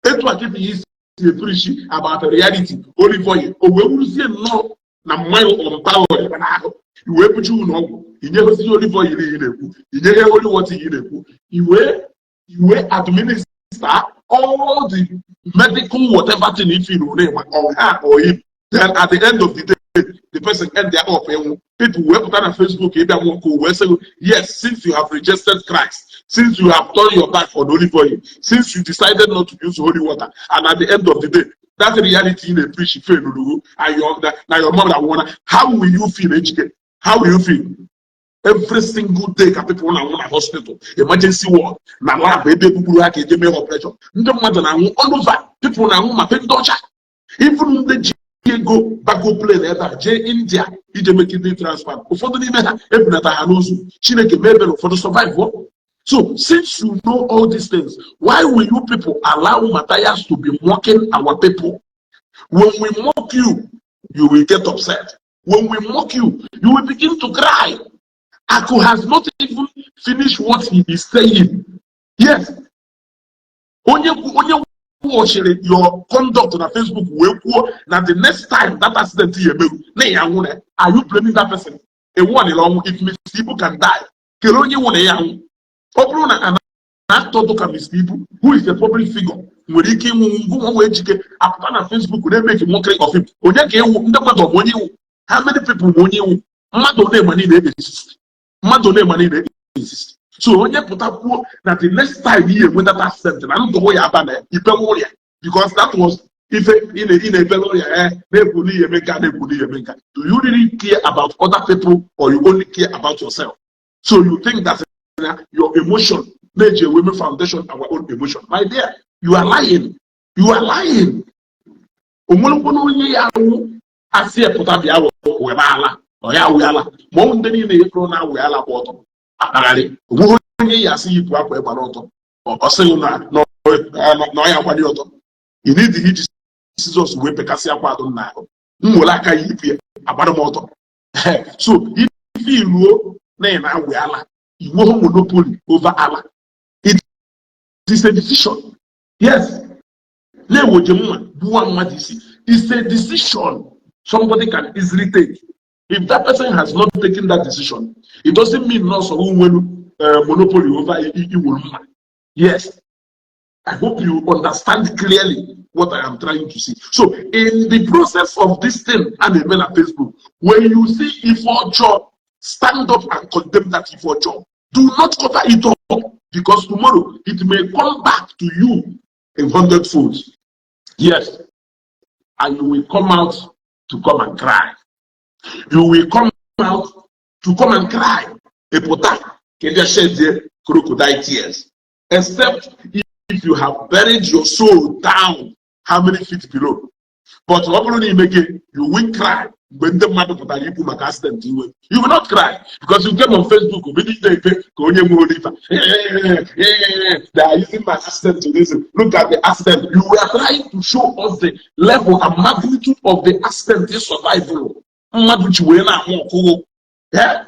Etu a kịta isi e-preach about reality, olive oil, o wee wuruzie nnọọ na mmanya ọmpa n'ahụ, iwee buchi ụlọ ọgwụ, inyegozi olive oil ị na-ekwu, inye holy water ị na-ekwu, iwee administer all the medical whatever thing if you know on her or him. Then at the end of the day, the person end there up ịnwụ. People wee pụta na Facebook ịbịa nwoke wee sị, "Yes, since you have rejected Christ, since you have turned your back on olive oil, since you decided not to use holy water, and at the end of the day, that reality ị na-preach fail and your na your mother nwụna." How will you feel, Ejike? How will you feel? Every single day ka people na-anwụ na hospital, emergency ward, na lab ebe ebugburu ha ka eje mee operation. Ndị mmadụ na-anwụ all over. People na-anwụ, ma ndị ọcha, even ndị ji ego bago plane ebe a jee India ije mee kidney transplant, ụfọdụ n'ime ha ebunata ha n'ozu. Chineke mee ebere, ụfọdụ survive. So since you know all these things, why will you people allow Matthias to be mocking our people? When we mock you, you will get upset. When we mock you, you will begin to cry. Aku has not even finished what he is saying. Yes. Onye watchiri your conduct na Facebook wee kwuo na the next time that accident ya emeru na ya nwụ na, are you blaming that person? Ewu ọnịla ọnwụ. If Mr. Ibu can die, kere onye nwụ na ya nwụ? Ọ bụrụ na an actor dụka Mr. Ibu, who is a public figure, nwere ike ịnwụ, ngụ nwa wee jike apụta na Facebook na-emeke mockery of him, onye ka ewu ndị mmadụ? Ọ bụ onye iwu? How many people bụ onye iwu? Mmadụ ole ma niile exist? Mmadụ ole ma niile exist? So onye pụta kwuo na the next time ihe enweta accident na ndụ ya aba na ibewe ọrịa, because that was ife ị na-ebere ọrịa ya, na-ekwu n'ihe eme nka, na-ekwu n'ihe eme nka. Do you really care about other people or you only care about yourself? So you think that your emotion na-eji eweme foundation our own emotion? My dear, you are lying, you are lying. Onwerekwana onye ya awụ asị pụta bịa were ala ọ ya awụ ala, ma ọ ndị niile efere na awụ ala gba ọtọ akpagharị, onweghị onye ya asị yipụ akwa ịgbara ọtọ, ọ sịghị na na ọ ya agbali ọtọ. Ị need iji scissors wee pekasị akwa adụ na ahụ m were aka ya yipụ ya agbara m ọtọ. So ife iruo na ị na-awụ ala, inweghị monopoly over ala. It is a decision. Yes, na-ewoje mma gbuwa mmadụ isi is a decision somebody can easily take. If that person has not taken that decision, it doesn't mean na ọsọ nwere monopoly over iwuru mma. Yes, I hope you understand clearly what I am trying to say. So in the process of this thing and eme na Facebook, when you see ife ọjọọ, stand up and condemn that ife ọjọọ. Do not cover it up, because tomorrow it may come back to you in hundred folds. Yes, and you will come out to come and cry. You will come out to come and cry. Epụta ka ị bịa shed crocodile tears, except if you have buried your soul down how many feet below. But ọ bụrụ na ime gị, you will cry mgbe ndị mmadụ pụtara ikwu maka accident iwe. You will not cry because you came on Facebook bido ide efe ka onye nwe oliva. "They are using my accident to this. Look at the accident." You were trying to show us the level and magnitude of the accident is survival mmadụ ji wee na-ahụ ọkụgụ. Yeah?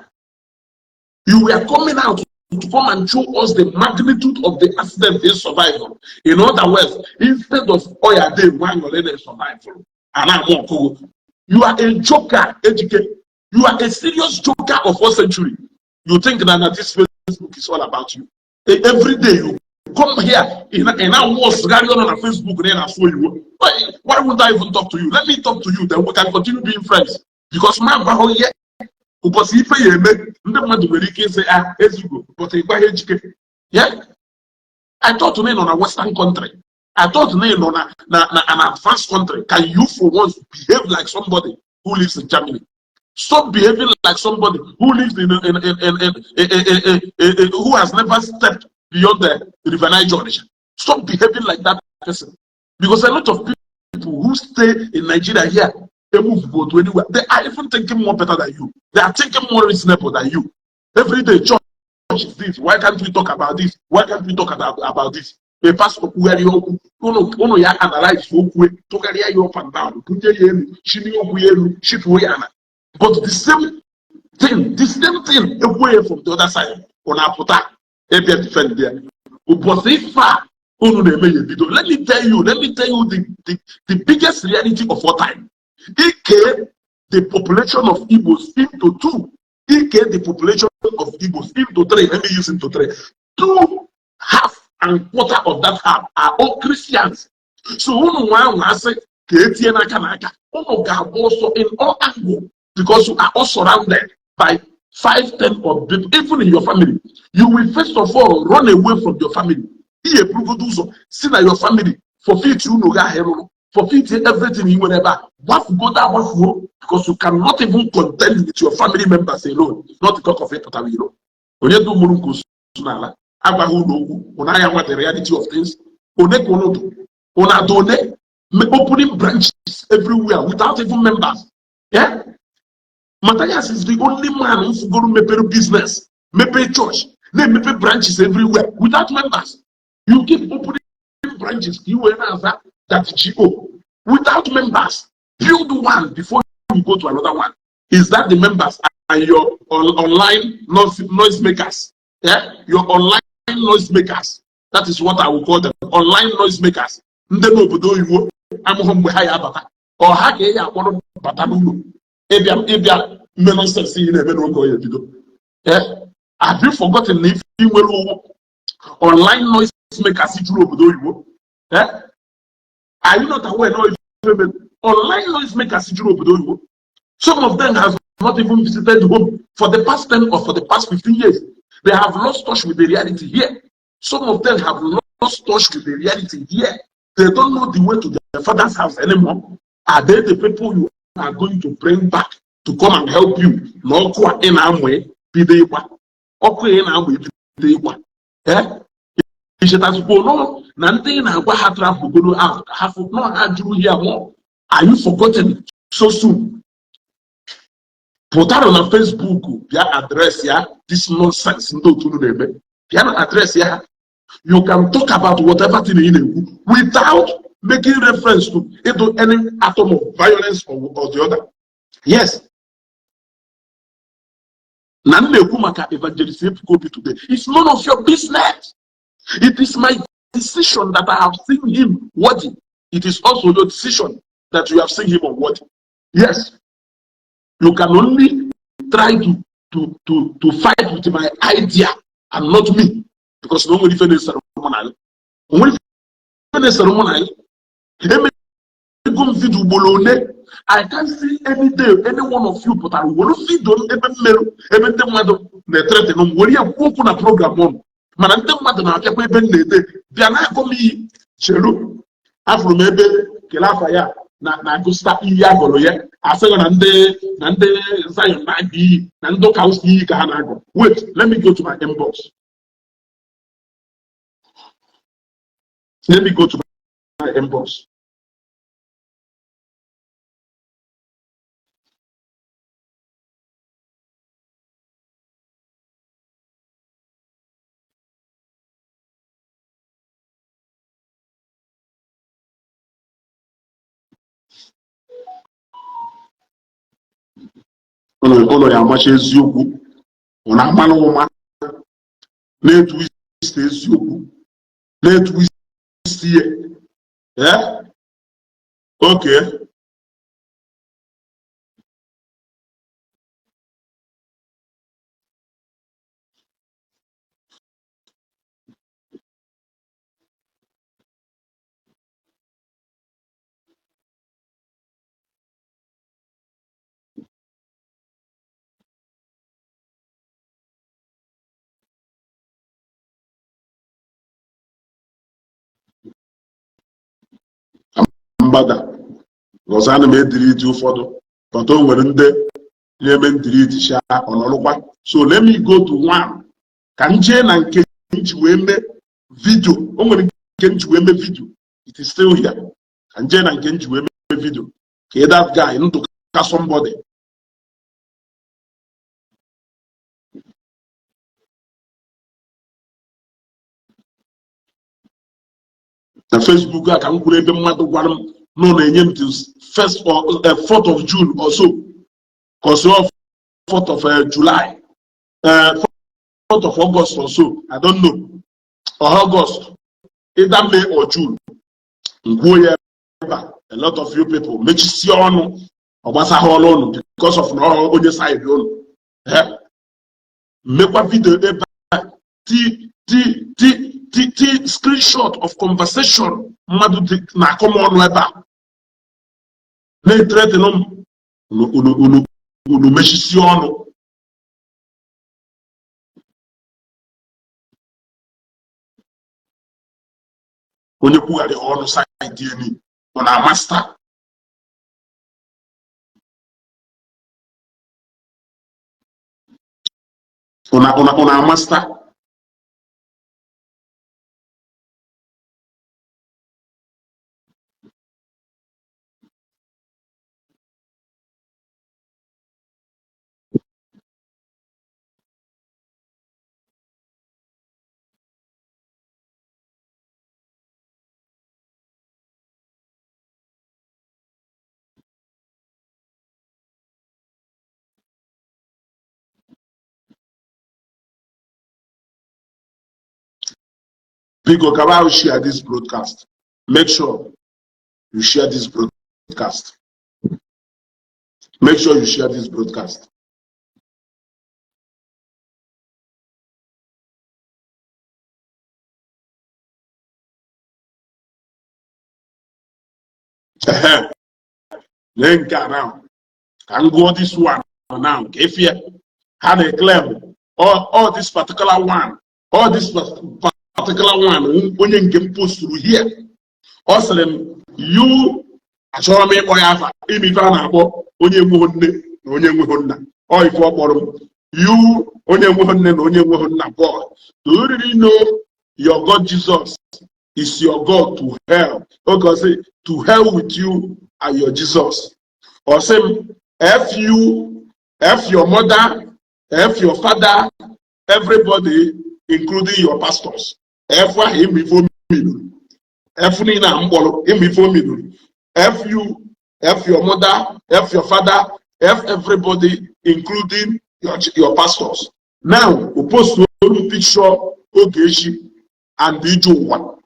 You were coming out to come and show us the magnitude of the accident is survival. In other words, instead of oya dey nwe aṅụrị na survival a na-amụ ọkụgụ. You are a joker, Ejike. You are a serious joker of first century. You think that na this Facebook is all about you. Every day you come here in our wasgharị ọnụ na Facebook na ị na-asụ oyibo. Why would I even talk to you? Let me talk to you, then we can continue being friends, because ma agbaghọ ihe ụbọchị ife ya eme, ndị mmadụ nwere ike ịsị a ezugo, but ị gwaghị Ejike. Yeah, I thought na ị nọ na western country. I thought na ị nọ na an advanced country. Can you for once behave like somebody who lives in Germany? Stop behaving like somebody who lives in who has never stepped beyond the River Niger. Stop behaving like that person. Because a lot of people who stay in Nigeria here, they move go to anywhere. They are even thinking more better than you. They are thinking more reasonable than you. Every day, church is this. Why can't we talk about this? Why can't we talk about this? A pastor kwugharịa okwu, unu ya analyze okwu, tụgharịa ya up and down, bunye ya elu, chinie okwu ya elu, chituo ya ana. But the same thing ekwuo ya from the other side, ọ na-apụta ịbịa defend ya. Ụbọchị ife a unu na-eme ya ebido. Let me tell you the biggest reality of all time. Ike the population of Igbos into two. Ike the population of Igbos into three. Let me use into three. Two half and quarter of that half are all Christians. So unu nwa ahụ asị ka etinye n'aka n'aka, unu ga-agba ọsọ in all angle because you are all surrounded by 5, 10 of people, even in your family. You will first of all run away from your family. Ihe eburugodo ụzọ si na your family forfeit unu ga ahịa rụrụ, forfeit everything ị nwere ebe a, gbafugodo agbafuo, because you cannot even contend with your family members alone, not to talk of ịpụtara iro. Onye dị mụrụ nke osu n'ala agwaghị unu okwu, unu agha nwa the reality of things. One ka unu dụ, unu adụ one opening branches everywhere without even members. Yeah? Matthias is the only man who fugoro mepere business, mepere church, na-emepe branches everywhere without members. You keep opening branches ka i wee na-aza that GO without members. Build one before you go to another one. Is that the members and your online noise makers? Yeah? Your online noise makers. That is what I will call them. Online noise makers. Ndị n'obodo oyibo amụghị mgbe ha ya abata. Ọ ha ka ị ya akpọrọ bata n'ụlọ. Ịbịa mme nonsense ị na-eme n'oge ọ ya ebido. Eh? Have you forgotten na ife ị nwere ụwụ online noise makers juru obodo oyibo? Eh? Are you not aware no ife mere? Online noise makers juru obodo oyibo. Some of them have not even visited home for the past 10 or for the past 15 years. They have lost touch with the reality here. Some of them have lost touch with the reality here. They don't know the way to their father's house anymore. Are they the people you are going to bring back to come and help you? Na ọkụ a ị na-amụ bido ịgba. Ọkụ ị na-amụ bido ịgba. Eh? Ichetazikwa nọ na ndị ị na-agwa ha travel goro out ha fụ nọ ha jụrụ here more. Are you forgotten so soon? Pụtara na Facebook bịa address ya this nonsense ndị otu unu na-eme. Bịa na address ya ha. You can talk about whatever thing ị na-ekwu without making reference to into any atom of violence or the other. Yes. Na m na-ekwu maka Evangelist Ebuka Obi today. It's none of your business. It is my decision that I have seen him worthy. It is also your decision that you have seen him unworthy. Yes. You can only try to fight with my idea and not me. Because no nwere ife na-esere mụ na gị. O nwere ife na-esere mụ na gị. Emego m video ugboro one. I can't see any day any one of you pụtara were video ebe mmerụ ebe ndị mmadụ na-ethreaten m were ya kwuo okwu na program ụnụ. Mana ndị mmadụ na-abịakwa ebe m na-ede bịa na-akọ m iyi. Cheru, afụrụ m ebe kele afa ya na na-agụsịta iyi agụrụ ya, asịghị na ndị Zion na-agụ iyi na ndị ụka ụsị iyi ka ha na-agụ. Wait, let me go to my inbox. Let me go to my inbox. Ụlọ ya amacha eziokwu, ọ na-amanụ ụma na-etu isi eziokwu na-etu isi ya. Eh? Okay. Mgbada ọzọ, ana m ediri iji ụfọdụ, but o nwere ndị Na-eme m delete sha ọnọrụkwa. So let me go to one ka m jee na nke m ji wee mee video. O nwere nke m ji wee mee video, it is still here. Ka m jee na nke m ji wee mee video ka ị that guy Ndụka somebody. Na Facebook a ka m kwuru ebe mmadụ gwara m na ọ na-enye m till first or 4th of June or so, cause of 4th of July, 4th of August or so, I don't know, or August, either May or June. M kwuo ya ebe a, a lot of you people mechisie ọnụ, ọ gbasaghị ọlụ ụnụ because of na onye side ụnụ. Mekwa video ebe a, ti ti ti ti ti screenshot of conversation mmadụ dị na-akọ m ọnụ ebe a na-ethreaten m. Unu unu unu mechisie ọnụ. Onye kwugharị ọnụ side eni ọ na-amasta. Ọ na-amasta. Biko, kaba ahụ share this broadcast. Make sure you share this broadcast. Make sure you share this broadcast. Lee nke a now, ka m gụọ this one now ka efie ha na-eclaim all this particular one, all this particular one. Onye nke m posturu here, ọ sịrị m you achọrọ m ịkpọ ya afa ime ife a na-akpọ onye enweghị nne na onye enweghị nna. Ọ ife ọ kpọrọ m, you onye enweghị nne na onye enweghị nna boy, do you really know your God Jesus is your God? To hell. Oge ọ sị to hell with you and your Jesus. Ọ sị m f you, f your mother, f your father, everybody including your pastors. F ahụ ịma ife o minuru, f niile a mkpọrọ ịma ife o minuru. F you, f your mother, f your father, f everybody including your pastors. Now o postuolu picture Ogechi and Ije Ụwa.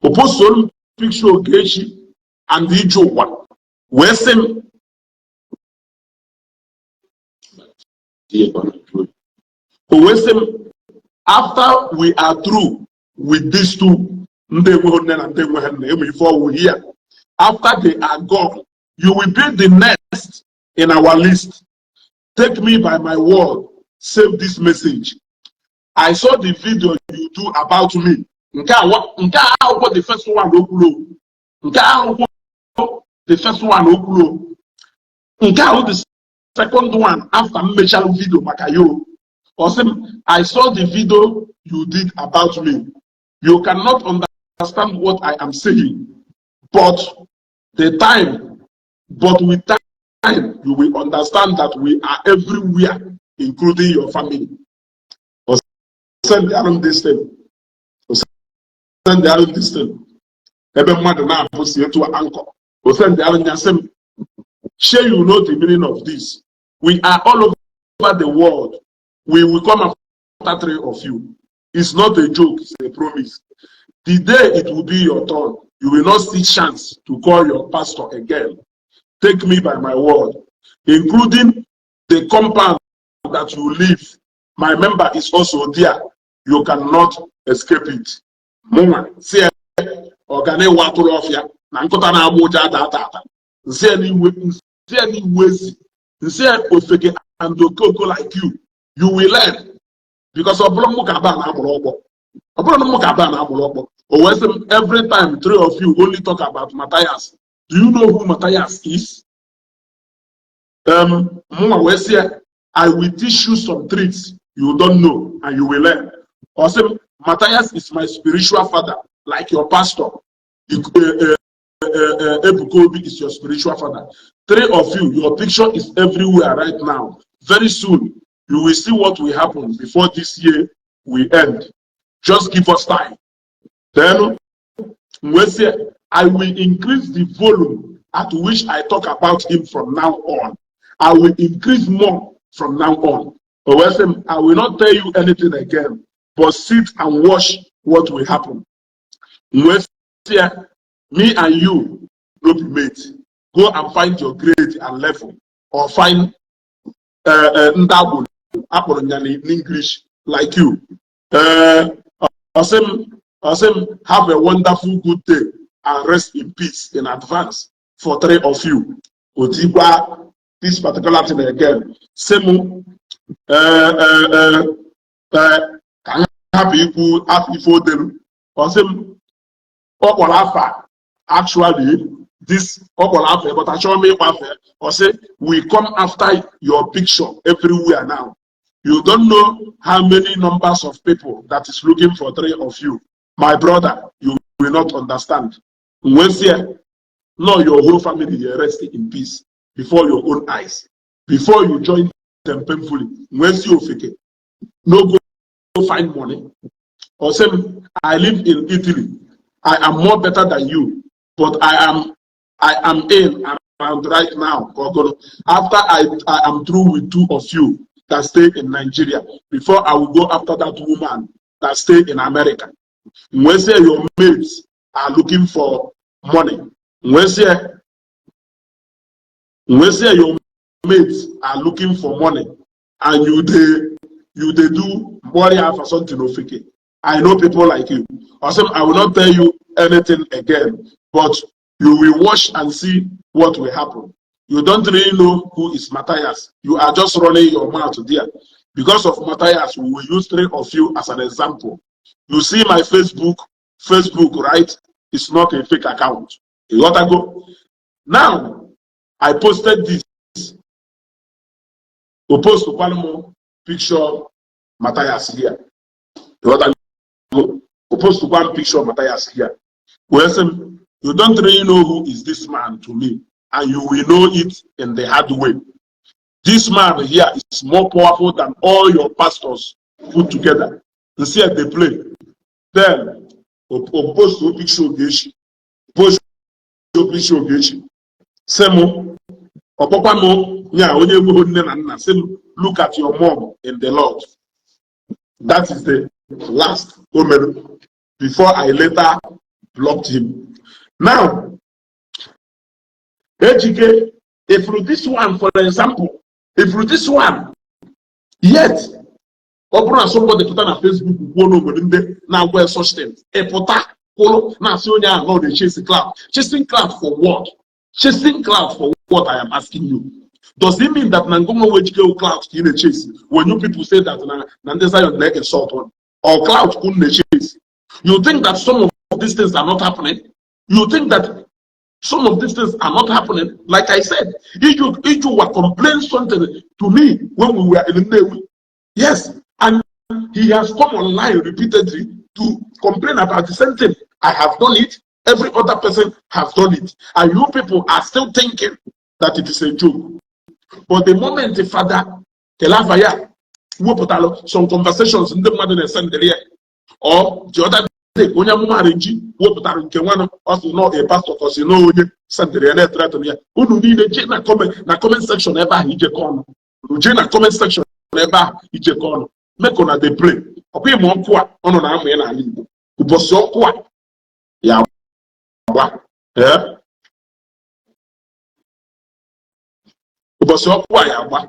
O postuolu picture Ogechi and Ije Ụwa wee sị m, o wee sị m after we are through with these two ndị enweghị nne na ndị enweghị nna eme ife ọwụ here, after they are gone, you will be the next in our list. Take me by my word, save this message. I saw the video you do about me. Nke a akwụkwọ the first one o kwuru, nke a akwụkwọ the first one o kwuru, nke ahụ the second one after m mechara video maka ya. Ọ sị m I saw the video you did about me. You cannot understand what I am saying, but the time but with time you will understand that we are everywhere, including your family. Ọ send m this thing, send m this thing ebe mmadụ na-abụ si etu ankọ. O send ya sị m shey you know the meaning of this. We are all over the world. We will come after three of you. It's not a joke, it's a promise. The day it will be your turn, you will not see chance to call your pastor again. Take me by my word, including the compound that you live. My member is also there. You cannot escape it. Mụnwa si ọganihu atụrụ ọfịa na nkụta na-agba ụja ata ata ata nsị n'iwu ezi nsị ofeke and okoko like you, you will learn, because ọ bụrụ mụ ka aba na-amụrụ ọkpọ, ọ bụrụ mụ ka aba na-amụrụ ọkpọ. O wee sị m every time three of you only talk about Matthias. Do you know who Matthias is? Mụnwa wee sị ya, "I will teach you some tricks you don't know and you will learn." Ọ sị m, "Matthias is my spiritual father, like your pastor. Ebuka Obi is your spiritual father. Three of you, your picture is everywhere right now. Very soon, you will see what will happen before this year will end. Just give us time." Then, we say, "I will increase the volume at which I talk about him from now on. I will increase more from now on." O wee sị m, "I will not tell you anything again, but sit and watch what will happen." M wee sị ya, "Me and you no be mate. Go and find your grade and level, or find ndị agboro akpọrọ ya n'English like you." Ọ sị m, "Have a wonderful good day and rest in peace in advance for three of you." Otikwa this particular thing again. Sị m ka m hapụ ikwu afọ ife odelu. Ọ sị m ọ kpọrọ afa, actually this ọ kpọrọ afa, but achọrọ m ịkpọ afa. Ọ sị, "We come after your picture everywhere now. You don't know how many numbers of people that is looking for three of you. My brother, you will not understand." M wee sị ya, "No, your whole family dey rest in peace before your own eyes, before you join them painfully." M wee sị, "Ofeke, no go find money." Ọ sị m, "I live in Italy. I am more better than you, but I am in around right now. Gogoro. After I am through with two of you that stay in Nigeria, before I will go after that woman that stay in America." M wee sị, "Your mates are looking for money." M wee sị, "Your mates are looking for money and you dey do mkpọrọ for something. Ofeke, I know people like you." Ọ sị m, "I will not tell you anything again, but you will watch and see what will happen. You don't really know who is Matthias. You are just running your mouth there. Because of Matthias, we will use three of you as an example. You see my Facebook, right? It's not a fake account." You gotta go. Now, I posted this. We post m picture Matthias here. You gotta go. We post one picture Matthias here. Well, "You don't really know who is this man to me, and you will know it in the hard way. This man here is more powerful than all your pastors put together." And see they play. Then, o post o picture Ogechi. Post o picture Ogechi. Sị mụ, ọkpọkwa m nya onye enweghị nne na nna, sị m, "Look at your mom in the Lord." That is the last o mere before I later blocked him. Now, Ejike, if this one, for example, if this one, yet, ọ bụrụ na somebody pụta na Facebook kwuo na obodo ndị na-agwa such things, ị pụta kwụrụ na-asị onye ahụ nọ na-chase clout. Chasing clout for what? Chasing clout for what? I am asking you. Does it mean that na ngụnwa nwe Ejike clout ka ị na-chase when you people say that na ndị Zion na-insult one or clout ka unu na-chase? You think that some of these things are not happening? You think that some of these things are not happening? Like I said, Iju were complaining something to me when we were in Nnewi. Yes, and he has come online repeatedly to complain about the same thing. I have done it. Every other person has done it. And you people are still thinking that it is a joke. But the moment the father Kelavaya wepụtalụ some conversations ndị mmadụ na-esendịrị ya, or the other day onye amụma ji wepụtara nke nwanụ, ọ sị nọ a pastor ka ọ sị nọ onye sendịrị ya na-ethreaten ya, unu niile jee na comment section ebe ahụ ijekọ ọnụ. Unu jee na comment section ebe ahụ ijekọ ọnụ. Make una dey play. Ọkwa ịma ọkụ a ọ nọ na-amụ ya n'ala Igbo, ụbọchị ọkụ a ya agba, ee, ụbọchị ọkụ a ya agba.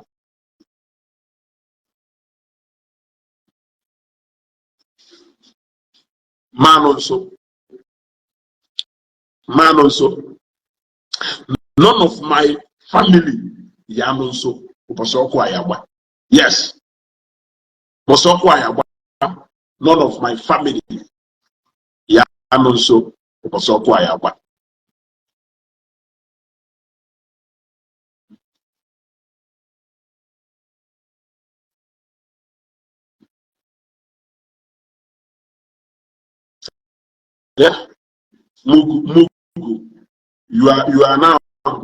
Manụ nso, manụ nso, none of my family ya nọ nso ụbọchị ọkụ a ya agba. Yes, ụbọchị ọkụ a ya agba, none of my family ya nọ nso ụbọchị ọkụ a ya agba. Yeah. Mugu, Mugu, you are now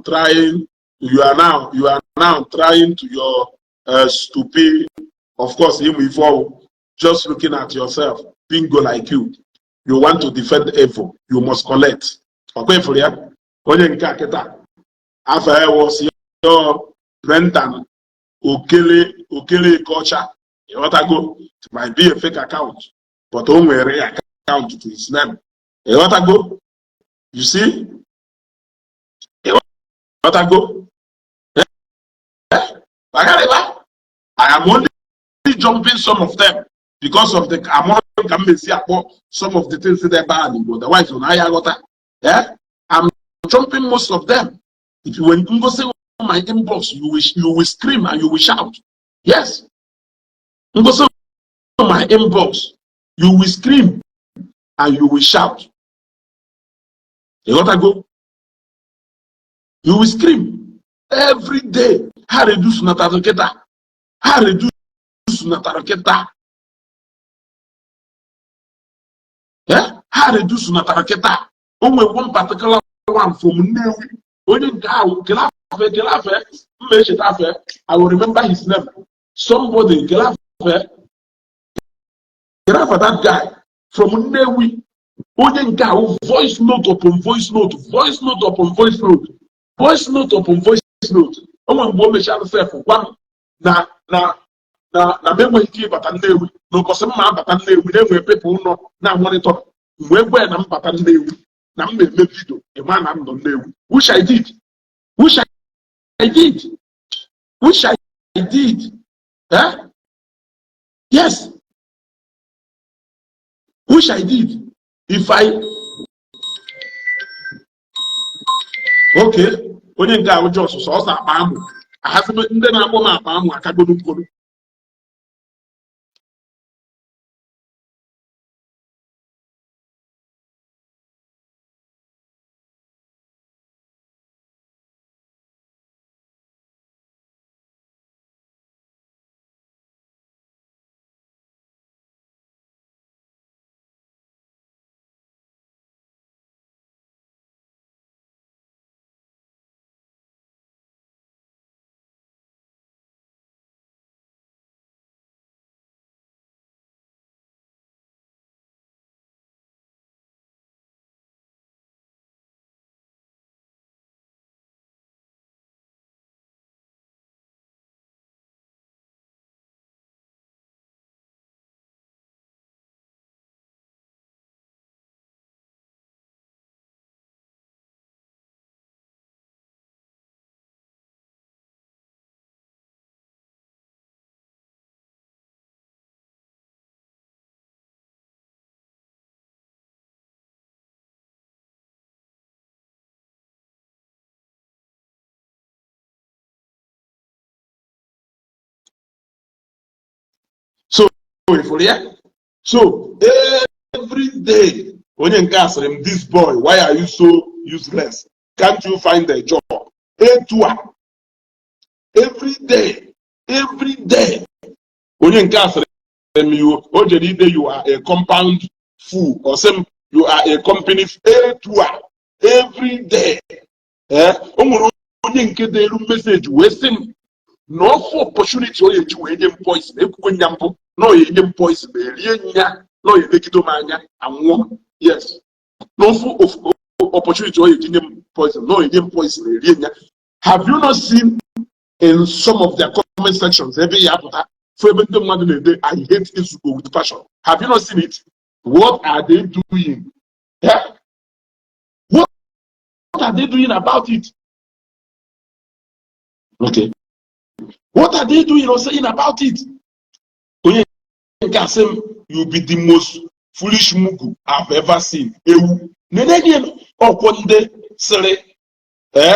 trying, you are now trying to your stupid, of course, him before just looking at yourself, bingo like you. You want to defend evil, you must collect. Okay, for ya? Onye nke a kịta, afọ ya was your Brendan Okele Okele Kocha. Ịghọtago? It might be a fake account, but o nwere account to his name. Ịghọtago? You see? Ịghọtago? Eh? Agariba? I am only jumping some of them because of the amount ka m mesi akpọ some of the things dị ebe a n'Igbo. Otherwise, na ya aghọta. Eh? I'm jumping most of them. If you when ngosi my inbox, you will scream and you will shout. Yes. Ngosi my inbox, you will scream and you will shout. You gotta go. You will scream every day. Ha reduce natara kịta. Ha reduce natara kịta. Eh? Ha reduce natara kịta. O nwere one particular one from Nnewi. Onye nke ahụ kele afe kele afe mma echeta afe. I will remember his name. Somebody kele afe kele afe that guy from Nnewi. Onye nke ahụ, voice note upon voice note, voice note upon voice note, voice note upon voice note. O nwere mgbe o mechara sef gwa m na m enweghị ike ịbata Nnewi na ụbọchị mma abata Nnewi na-enwe people nọ na monitor. Mgbe gwa ya na m bata Nnewi na m na-eme video ịma na m nọ Nnewi, which I did, which I did, which I did. Eh? Yes, which I did. If I okay, onye nke ahụ jos sọsọ akpa amụ ahazi ndị na-akpọ m akpa amụ akagolu nkolu. So for ya, so every day onye nke a sịrị m, "This boy, why are you so useless? Can't you find a job?" Etu a every day, every day onye nke a sịrị m, "You," o jere ide, "You are a compound fool." Ọ sị m, "You are a company." Etu a every day. Eh, o nwere onye nke delu message wee sị m na ọfụ opportunity ọ ga-eji wee nye m poison. Ekwukwe nya mbụ na ọ ga-enye m poison erie nya na ọ ga-emegide m anya anwụọ. Yes, na ọfụ opportunity ọ ga-eji nye m poison na ọ ga-enye m poison erie nya. Have you not seen in some of their comment sections ebe ya apụta fụ ebe ndị mmadụ na-ede, "I hate Ezugo with passion"? Have you not seen it? What are they doing? Yeah? What are they doing about it? Okay, what are they doing or saying about it? Onye nke asị m, "You be the most foolish mugu I've ever seen." Ewu nene gị ọkwọ ndị sịrị eh,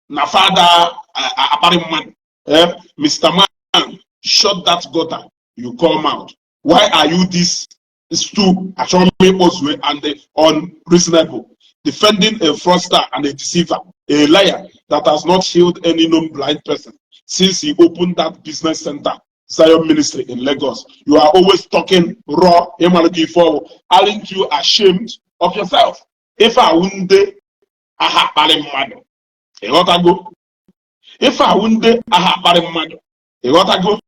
na fada akparị mmadụ. Eh, Mr. Man, shut that gutter you come out. Why are you this too achọrọ m ịkpọzue and unreasonable, defending a fraudster and a deceiver, a liar that has not healed any known blind person since he opened that business center? Zion Ministry in Lagos. You are always talking raw. Ịmalụ gị ife ọwụ. Aren't you ashamed of yourself? Ife awụ ndị aha akparị mmadụ. Ịghọtago? Ife awụ ndị aha akparị mmadụ. Ịghọtago?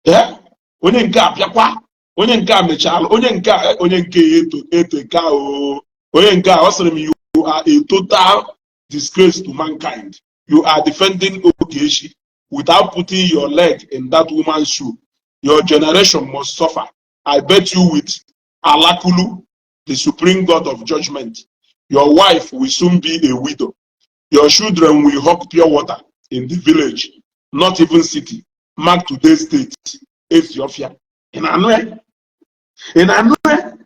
Ee? Onye nke a bịakwa, onye nke a mechala, onye nke a, onye nke eto eto nke a oo. Onye nke a ọ sịrị m, "You are a total disgrace to mankind. You are defending Ogechi without putting your leg in that woman's shoe. Your generation must suffer. I bet you with Alakulu, the supreme god of judgment, your wife will soon be a widow. Your children will hawk pure water in the village, not even city. Mark today's date." Ethiopia. Ị na-anụ ya? Ị na-anụ ya?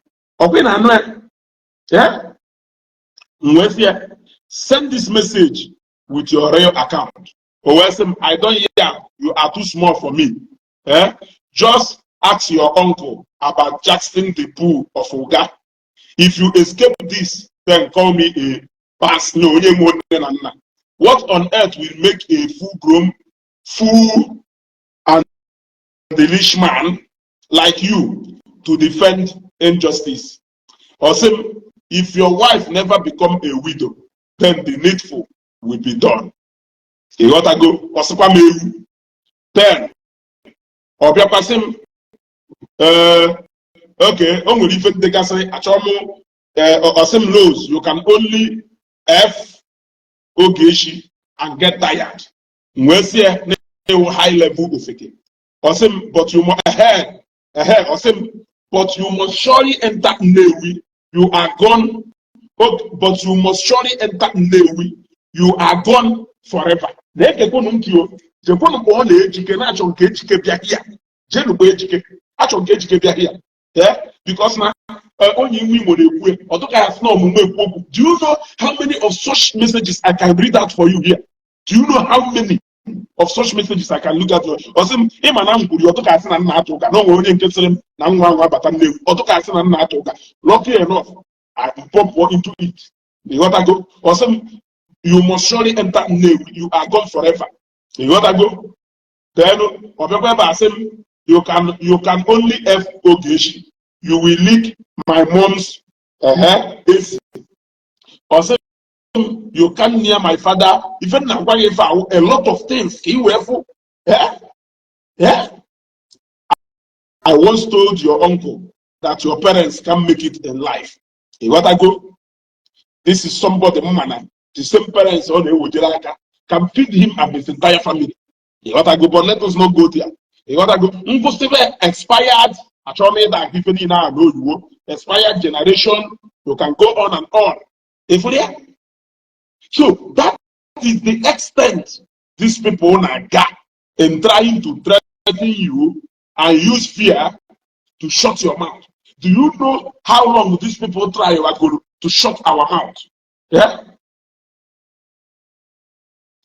Ọkwa ị na-anụ ya? Yeah? M wee sị ya, "Send this message with your real account." O wee sị m, "I don hear, you are too small for me. Eh? Just ask your uncle about Jackson, the bull of Uga. If you escape this, then call me a pass." No, onye nwe nne na nna. What on earth will make a full-grown fool and the man like you to defend injustice? Or say, if your wife never become a widow, then the needful will be done. Ịghọtago? Ọsịkwa m ewu. Then, ọ bịakwasị m, ee, okay, o nwere ife ndekasị achọrọ m. Ee, ọsị m, "Lows, you can only F Ogechi and get tired." M wee sị ya na-ewu high level ofeke. Ọsị m, but you must ehe ehe. Ọsị m, "But you must surely enter Nnewi. You are gone." Okay, "But you must surely enter Nnewi. You are gone forever." Na-egekwunu ntị o. Jekwunu mgbe ọ na-ejike na-achọ nke Ejike bịa hia. Jenu mgbe Ejike achọ nke Ejike bịa hia. Eh, because na onye iwu Imo na-ekwu ọ dịka ya sị na ọmụmụ ekwu okwu. Do you know how many of such messages I can read out for you here? Do you know how many of such messages I can look at? Ọ sị m, ịma na m kwuru, ọ dịka asị na nna atụ ụka na o nwere onye nke sịrị m na nwa nwa bata Nnewi, ọ dịka asị na nna atụ ụka. Lucky enough, I pump into it. Ịghọtago? Ọ sị m, "You must surely enter Nnewi. You are gone forever." Ịghọtago? Then ọ bịakwa ebe a sị m, You can only F Ogechi. You will lick my mom's ezi." Ọ sị m, "You come near my father." Ife nna gwa gị ife ahụ, a lot of things ka ị wee fụ. Eh? Eh? "I once told your uncle that your parents can make it in life." Ịghọtago? This is somebody mma na the same parents ọ na-ewejere aka can feed him and his entire family. Ịghọtago? But let us not go there. Ịghọtago? Ngụsịbe expired, achọrọ m ịda ahụ ife niile ahụ n'oyiwo, expired generation, you can go on and on. Ịfụrụ ya? So that is the extent these people na-aga in trying to threaten you and use fear to shut your mouth. Do you know how long these people try to shut our mouth? Yeah?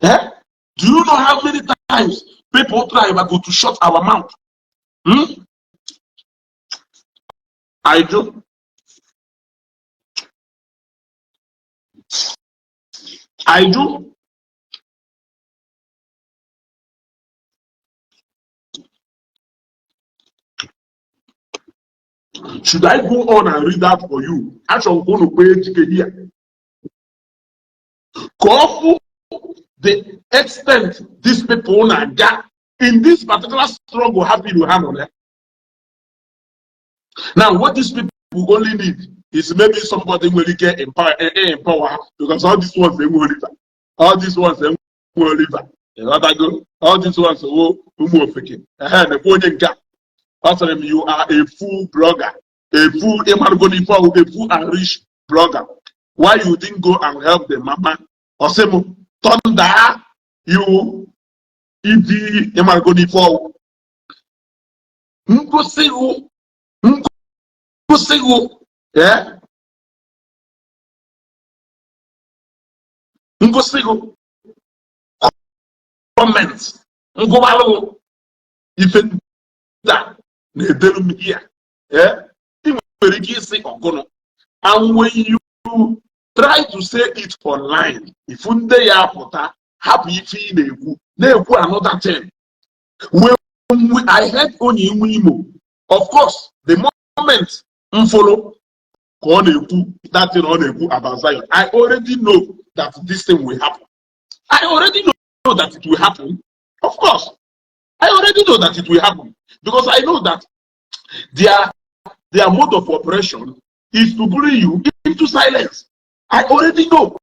Yeah? Do you know how many times people try to shut our mouth? Hmm? I do. I do. Should I go on and read that for you? Achọrọ m ka unu kpee Ejike here. Ka ọ fụ the extent these people na-aga in this particular struggle ha bido ha nọ na. Now, what these people only need is maybe somebody nwere ike empower ha, because all these ones enwe river. All these ones enwe river. Ịghọtago? All these ones wo ụmụ ofeke. Ehe, nekwa onye nke a. Ọ sịrị m, "You are a fool blogger. A fool, ịmarụgo n'ife ọwụ, a fool and rich blogger. Why you didn't go and help the mama?" Ọ sị m, "Thunder, you idi, ịmarụgo n'ife ọwụ." Ngosighụ, ngosighụ, eh? Ngosighụ comment, ngụbalụ ife ndị a na-edelu m here. Eh? Ị nwere ike isi ọgụnụ. And when you try to say it online, ifu ndị ya apụta, hapụ ife ị na-ekwu. Na-ekwu another thing. When I heard onye nwe Imo, of course, the moment m follow ka ọ na-ekwu that thing ọ na-ekwu about Zion, I already know that this thing will happen. I already know that it will happen. Of course, I already know that it will happen because I know that their mode of operation is to bully you into silence. I already know.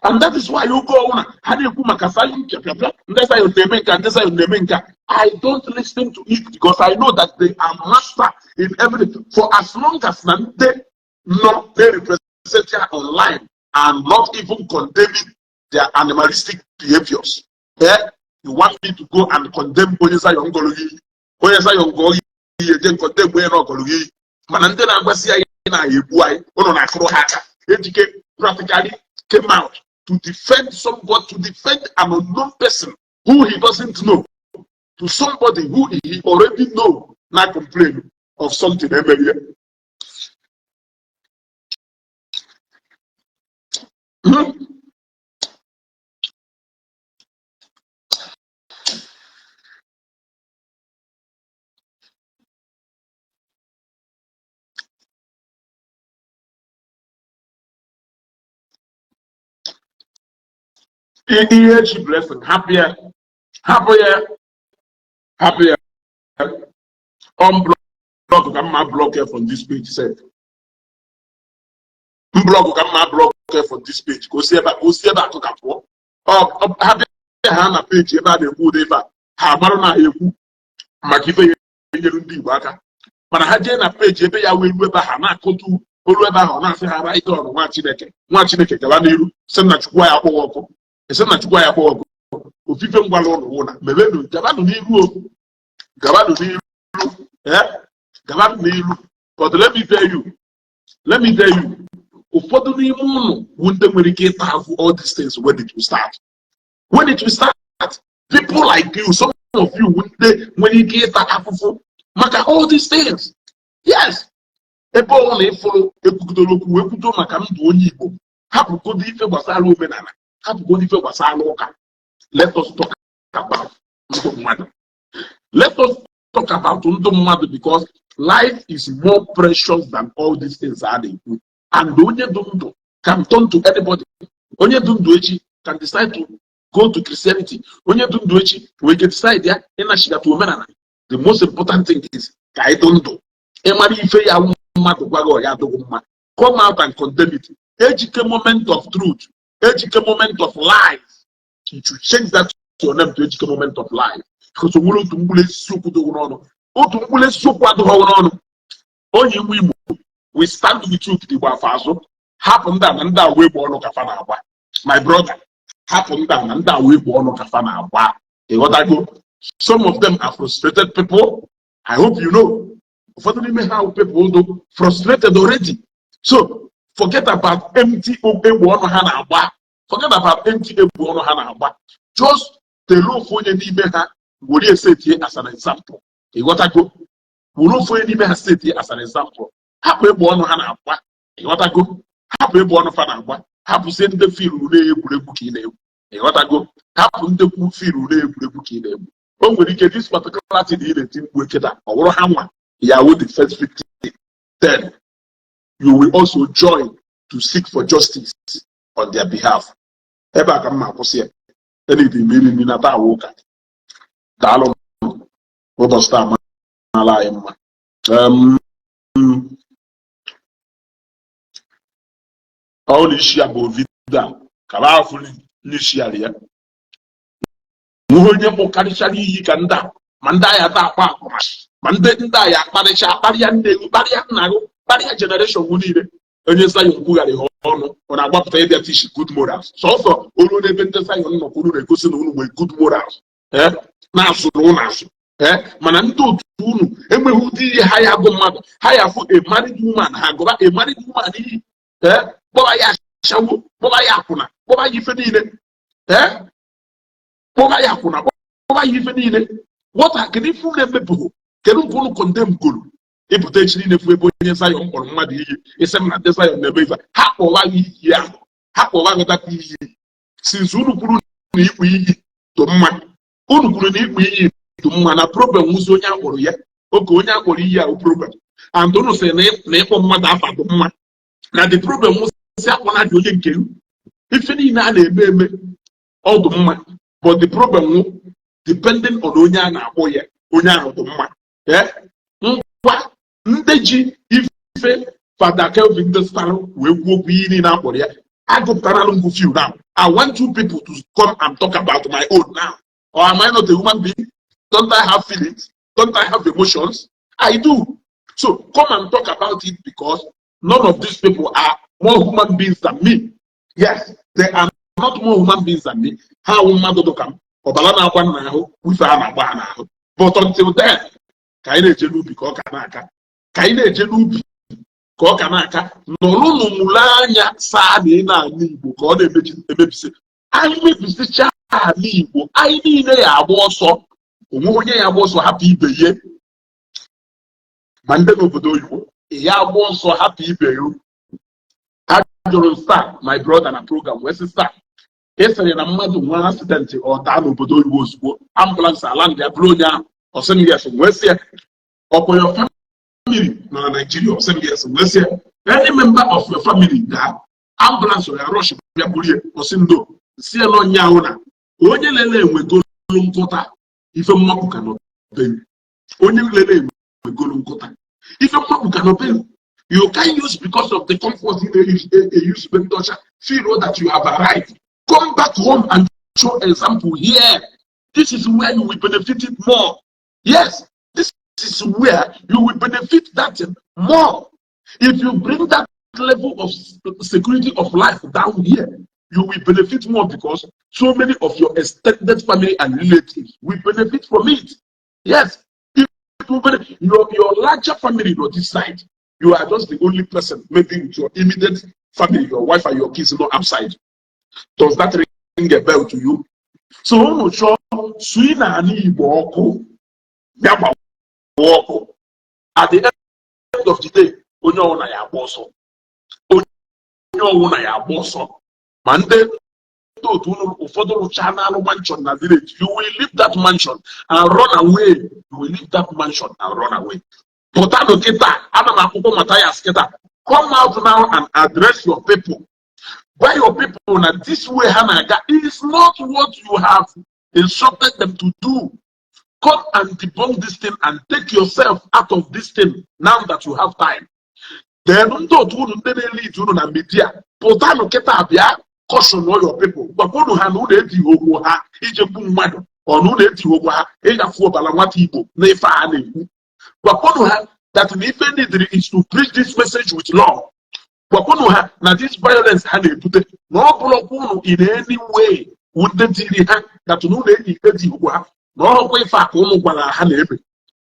And that is why you go on ha na-ekwu maka Zion pịapịapịa, ndị Zion na-eme nka, ndị Zion na-eme nka. I don't listen to it because I know that they are master in everything. For as long as na ndị nọ na-represent ya online and not even condemning their animalistic behaviors. Eh? You want me to go and condemn onye Zion gọrọ gị iyi? Onye Zion gọọ gị iyi, eje condemn onye na ọgọrọ gị iyi? Mana ndị na-agwasị anyị na-egbu anyị, ụnụ na-akụrụ ha aka. Ejike practically came out to defend somebody, to defend an unknown person who he doesn't know, to somebody who he already know na complain of something emerie. Ihe chi blessing, hapụ ya, hapụ ya, hapụ ya. Unblock ka mma, block ya from this page sef. Mblock ka mma, block ya from this page ka o si ebe a, ka o si ebe a ka pụọ. Ha bịa ha na page ebe a na-ekwu ụdị ife a, ha marụ na ha ekwu maka ife ya enyere ndị Igbo aka. Mana ha jee na page ebe ya wee ruo ebe ha na-akụtu olu ebe ahụ, ọ na-asị ha right on, nwa Chineke, nwa Chineke, gaba n'iru, sị na Chukwu ya akpọghị ọkụ, sị na Chukwu ya akpọghị ọkụ. Ofufe ngwala ụlọ wụ na mebenụ, gabanụ n'iru o, gabanụ n'iru, eh, gabanụ n'iru. But let me tell you, let me tell you, ụfọdụ n'ime ụnụ bụ ndị nwere ike ịta ahụ all these things when it will start. When it will start, people like you, some of you ndị nwere ike ịta afụfụ maka all these things. Yes, ebe ọ na ịfụrụ ekwugidoro okwu wee kwudo maka ndụ onye Igbo, hapụgodo ife gbasara omenala, hapụgodo ife gbasara ụka. Let us talk about ndụ mmadụ. Let us talk about ndụ mmadụ, because life is more precious than all these things a na-ekwu. And onye dị ndụ can turn to anybody. Onye dị ndụ echi can decide to go to Christianity. Onye dị ndụ echi wee get decide ya ịnachigata omenala. The most important thing is ka anyị dị ndụ. Ịmara ife ya mmadụ gwa gị, ọ ya adịghị mma, come out and condemn it. Ejike moment of truth, Ejike moment of lies. You should change that your name to Ejike moment of lies, because o nwere otu mkpụrụ eziokwu dịghị n'ọnụ, otu mkpụrụ eziokwu adịghị n'ọnụ. Onye nwe Igbo, we stand with you gidigba afọ azụ. Hapụ ndị a na ndị a wee gba ọnụ ka fa na-agba. My brother, hapụ ndị a na ndị a wee gba ọnụ ka fa na-agba. Ịghọtago? Some of them are frustrated people. I hope you know, ụfọdụ n'ime ha people do frustrated already. So forget about empty egbe ọnụ ha na-agba. Forget about empty egbe ọnụ ha na-agba. Just tele ofu onye n'ime ha were esetie as an example. Ịghọtago? Were ofu onye n'ime ha setie as an example. Hapụ egbe ọnụ ha na-agba. Ịghọtago? Hapụ egbe ọnụ fa na-agba. Hapụzie ndị filu na-egwuregwu ka ị na-egwu. Ịghọtago? Hapụ ndị kwu filu na-egwuregwu ka ị na-egwu. O nwere ike this particular thing ị na-eti mkpu kịta, ọ bụrụ ha nwa ya wụ the first victim, then you will also join to seek for justice on their behalf. Ebe a ka m ma akwụsị ya. Enidi m iri nri na taa ụka. Daalụ. Ụbọchị taa mara anyị mma. Ọ na isi ya bụ video a ka ba afụ n'isi ya ya nwe onye kpọkarịchara iyi ka ndị a, ma ndị agha taa akpa akpa, ma ndị agha akparịcha akparịa nne gị, kparịa nna gị, kparịa generation gị niile. Onye Zion kwugharị ha ọnụ, ọ na-agbapụta ịbịa teach good morals. Sọsọ olu n'ebe ndị Zion nọ kwuru na-egosi na unu nwere good morals, na-asụrụ unu asụ, mana ndị otu unu enweghị ụdị ihe ha ya agụ mmadụ. Ha ya afụ a married woman, ha gụba a married woman iyi, kpọba ya ashawo, kpọba ya akwụna, kpọba ya ife niile, kpọba ya akwụna, kpọba ya ife niile. Wọta, kedu ife unu emepụghị? Kedu nke unu condemn goro? Ịpụta echi niile fụ ebe onye Zion kpọrọ mmadụ iyi, ịsị m na ndị Zion na-eme ife. Ha kpọwa gị iyi ahụ, ha kpọwa gị data iyi, since unu kwuru na ikpu iyi. Dị mma. Unu kwuru na ịkpụ iyi dị mma, na problem nwụzi onye akpọrọ ya oge onye akpọrọ iyi ahụ problem. And unu sị na ịkpọ mmadụ afa dị mma, na the problem nwụsị akpọna dị onye nke ife niile a na-eme eme ọ dị mma, but the problem nwụ depending on onye a na-akpọ ya, onye ahụ dị mma. Eh? Ngwa, ndị ji ife Fada Kelvin Destarụ wee kwuo okwu, ihe niile akpọrọ ya agụpụtara m few. Now I want you people to come and talk about my own now. Or am I not a human being? Don't I have feelings? Don't I have emotions? I do. So come and talk about it, because none of these people are more human beings than me. Yes, they are not more human beings than me. Ha awụ mmadụ dị ka m, ọbara na-akwa m n'ahụ, ife ha na-agba ha n'ahụ. But until then, ka anyị na-eje n'ubi ka ọ ka na-aka, ka anyị na-eje n'ubi ka ọ ka na-aka. Nọrụnụ mụrụ anya saa na ị na-ala Igbo ka ọ na-emebi emebisi. Anyị mebisicha ala Igbo, anyị niile ya agba ọsọ. Onwe onye ya agba ọsọ hapụ ibe ya, ma ndị n'obodo oyibo ya agba ọsọ hapụ ibe ya. A jụrụ star my brother na program wee sị, "Star, ị sịrị na mmadụ nwee accident, ọ daa n'obodo oyibo, ozugbo ambulance ala ndị ya bụrụ onye ahụ." Ọ sị m yes. Wee sị ya, "Ọkwa your family nọ na Nigeria?" Ọ sị m yes. Wee sị ya, "Any member of your family daa, ambulance ya rush bịa buru ya?" Ọ sị ndo. Si ya n'ọnya ahụ na onye lele enwegolu nkụta ife mmapụ ka nọ be onye lele enwegolu nkụta ife mmapụ ka nọ be. You can use because of the comfort you dey use, dey use be ndị ọcha, feel that you have arrived. Come back home and show example here. This is where you will benefit it more. Yes, this is where you will benefit that more. If you bring that level of security of life down here, you will benefit more, because so many of your extended family and relatives will benefit from it. Yes, if you benefit, your larger family on this side, you are just the only person, maybe with your immediate family, your wife and your kids, not outside. Does that ring a bell to you? So unu chọọ sui na ala Igbo ọkụ ya gbawa ọkụ. At the end of the day, onye ọbụla ya agba ọsọ, onye ọbụla ya agba ọsọ. Ma ndị otu unu ụfọdụ rụchaa n'alụ mansion na village, you will leave that mansion and run away. You will leave that mansion and run away. Pụtanụ kịta, ana m akwụkwọ Mathias kịta. Come out now and address your people. Gwa your people na this way ha na-aga is not what you have instructed them to do. Come and debunk this thing and take yourself out of this thing now that you have time. Then ndị otu unu, ndị na-elite unu na media, pụtanụ kịta bịa caution all your people. Gwakwa unu ha na unu etighi okwu ha ije gbu mmadụ, ọ na unu etighi okwu ha ịgafu ọbara nwata Igbo na ife a na-ekwu. Gwakwanụ ha that na ife needed is to preach this message with love. Gwakwanụ ha na this violence ha na-ebute na ọ bụrụkwa unu in any way ndị tiri ha, that na unu enyi etighi okwu ha na ọkwa ife a ka unu gwara ha na-ebe.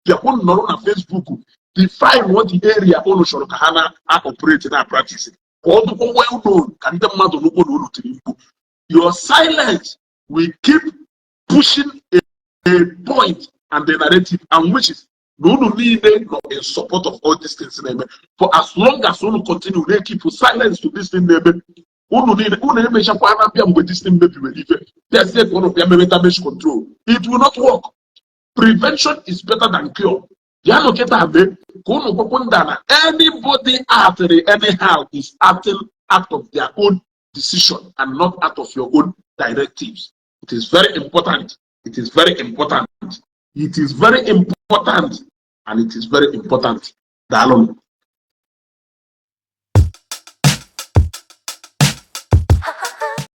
Bịakwunu nọrọ na Facebook, define what the area unu chọrọ ka ha na-operate na practice, ka ọ dịkwa well known, ka ndị mmadụ nụkwu na unu tiri mkpu. Your silence will keep pushing a point and the narrative, and which is na unu niile nọ in support of all these things na-eme. For as long as unu continue na keep silence to this thing na-eme, unu niile unu emechakwa na bịa mgbe this thing mebiwere ife, bịazie ka unu bịa mewe damage control, it will not work. Prevention is better than cure. Bịanụ kịta mee ka unu gwakwu ndị a na anybody acting anyhow is acting out of their own decision and not out of your own directives. It is very important. It is very important. It is very important and it is very important. Daalụ.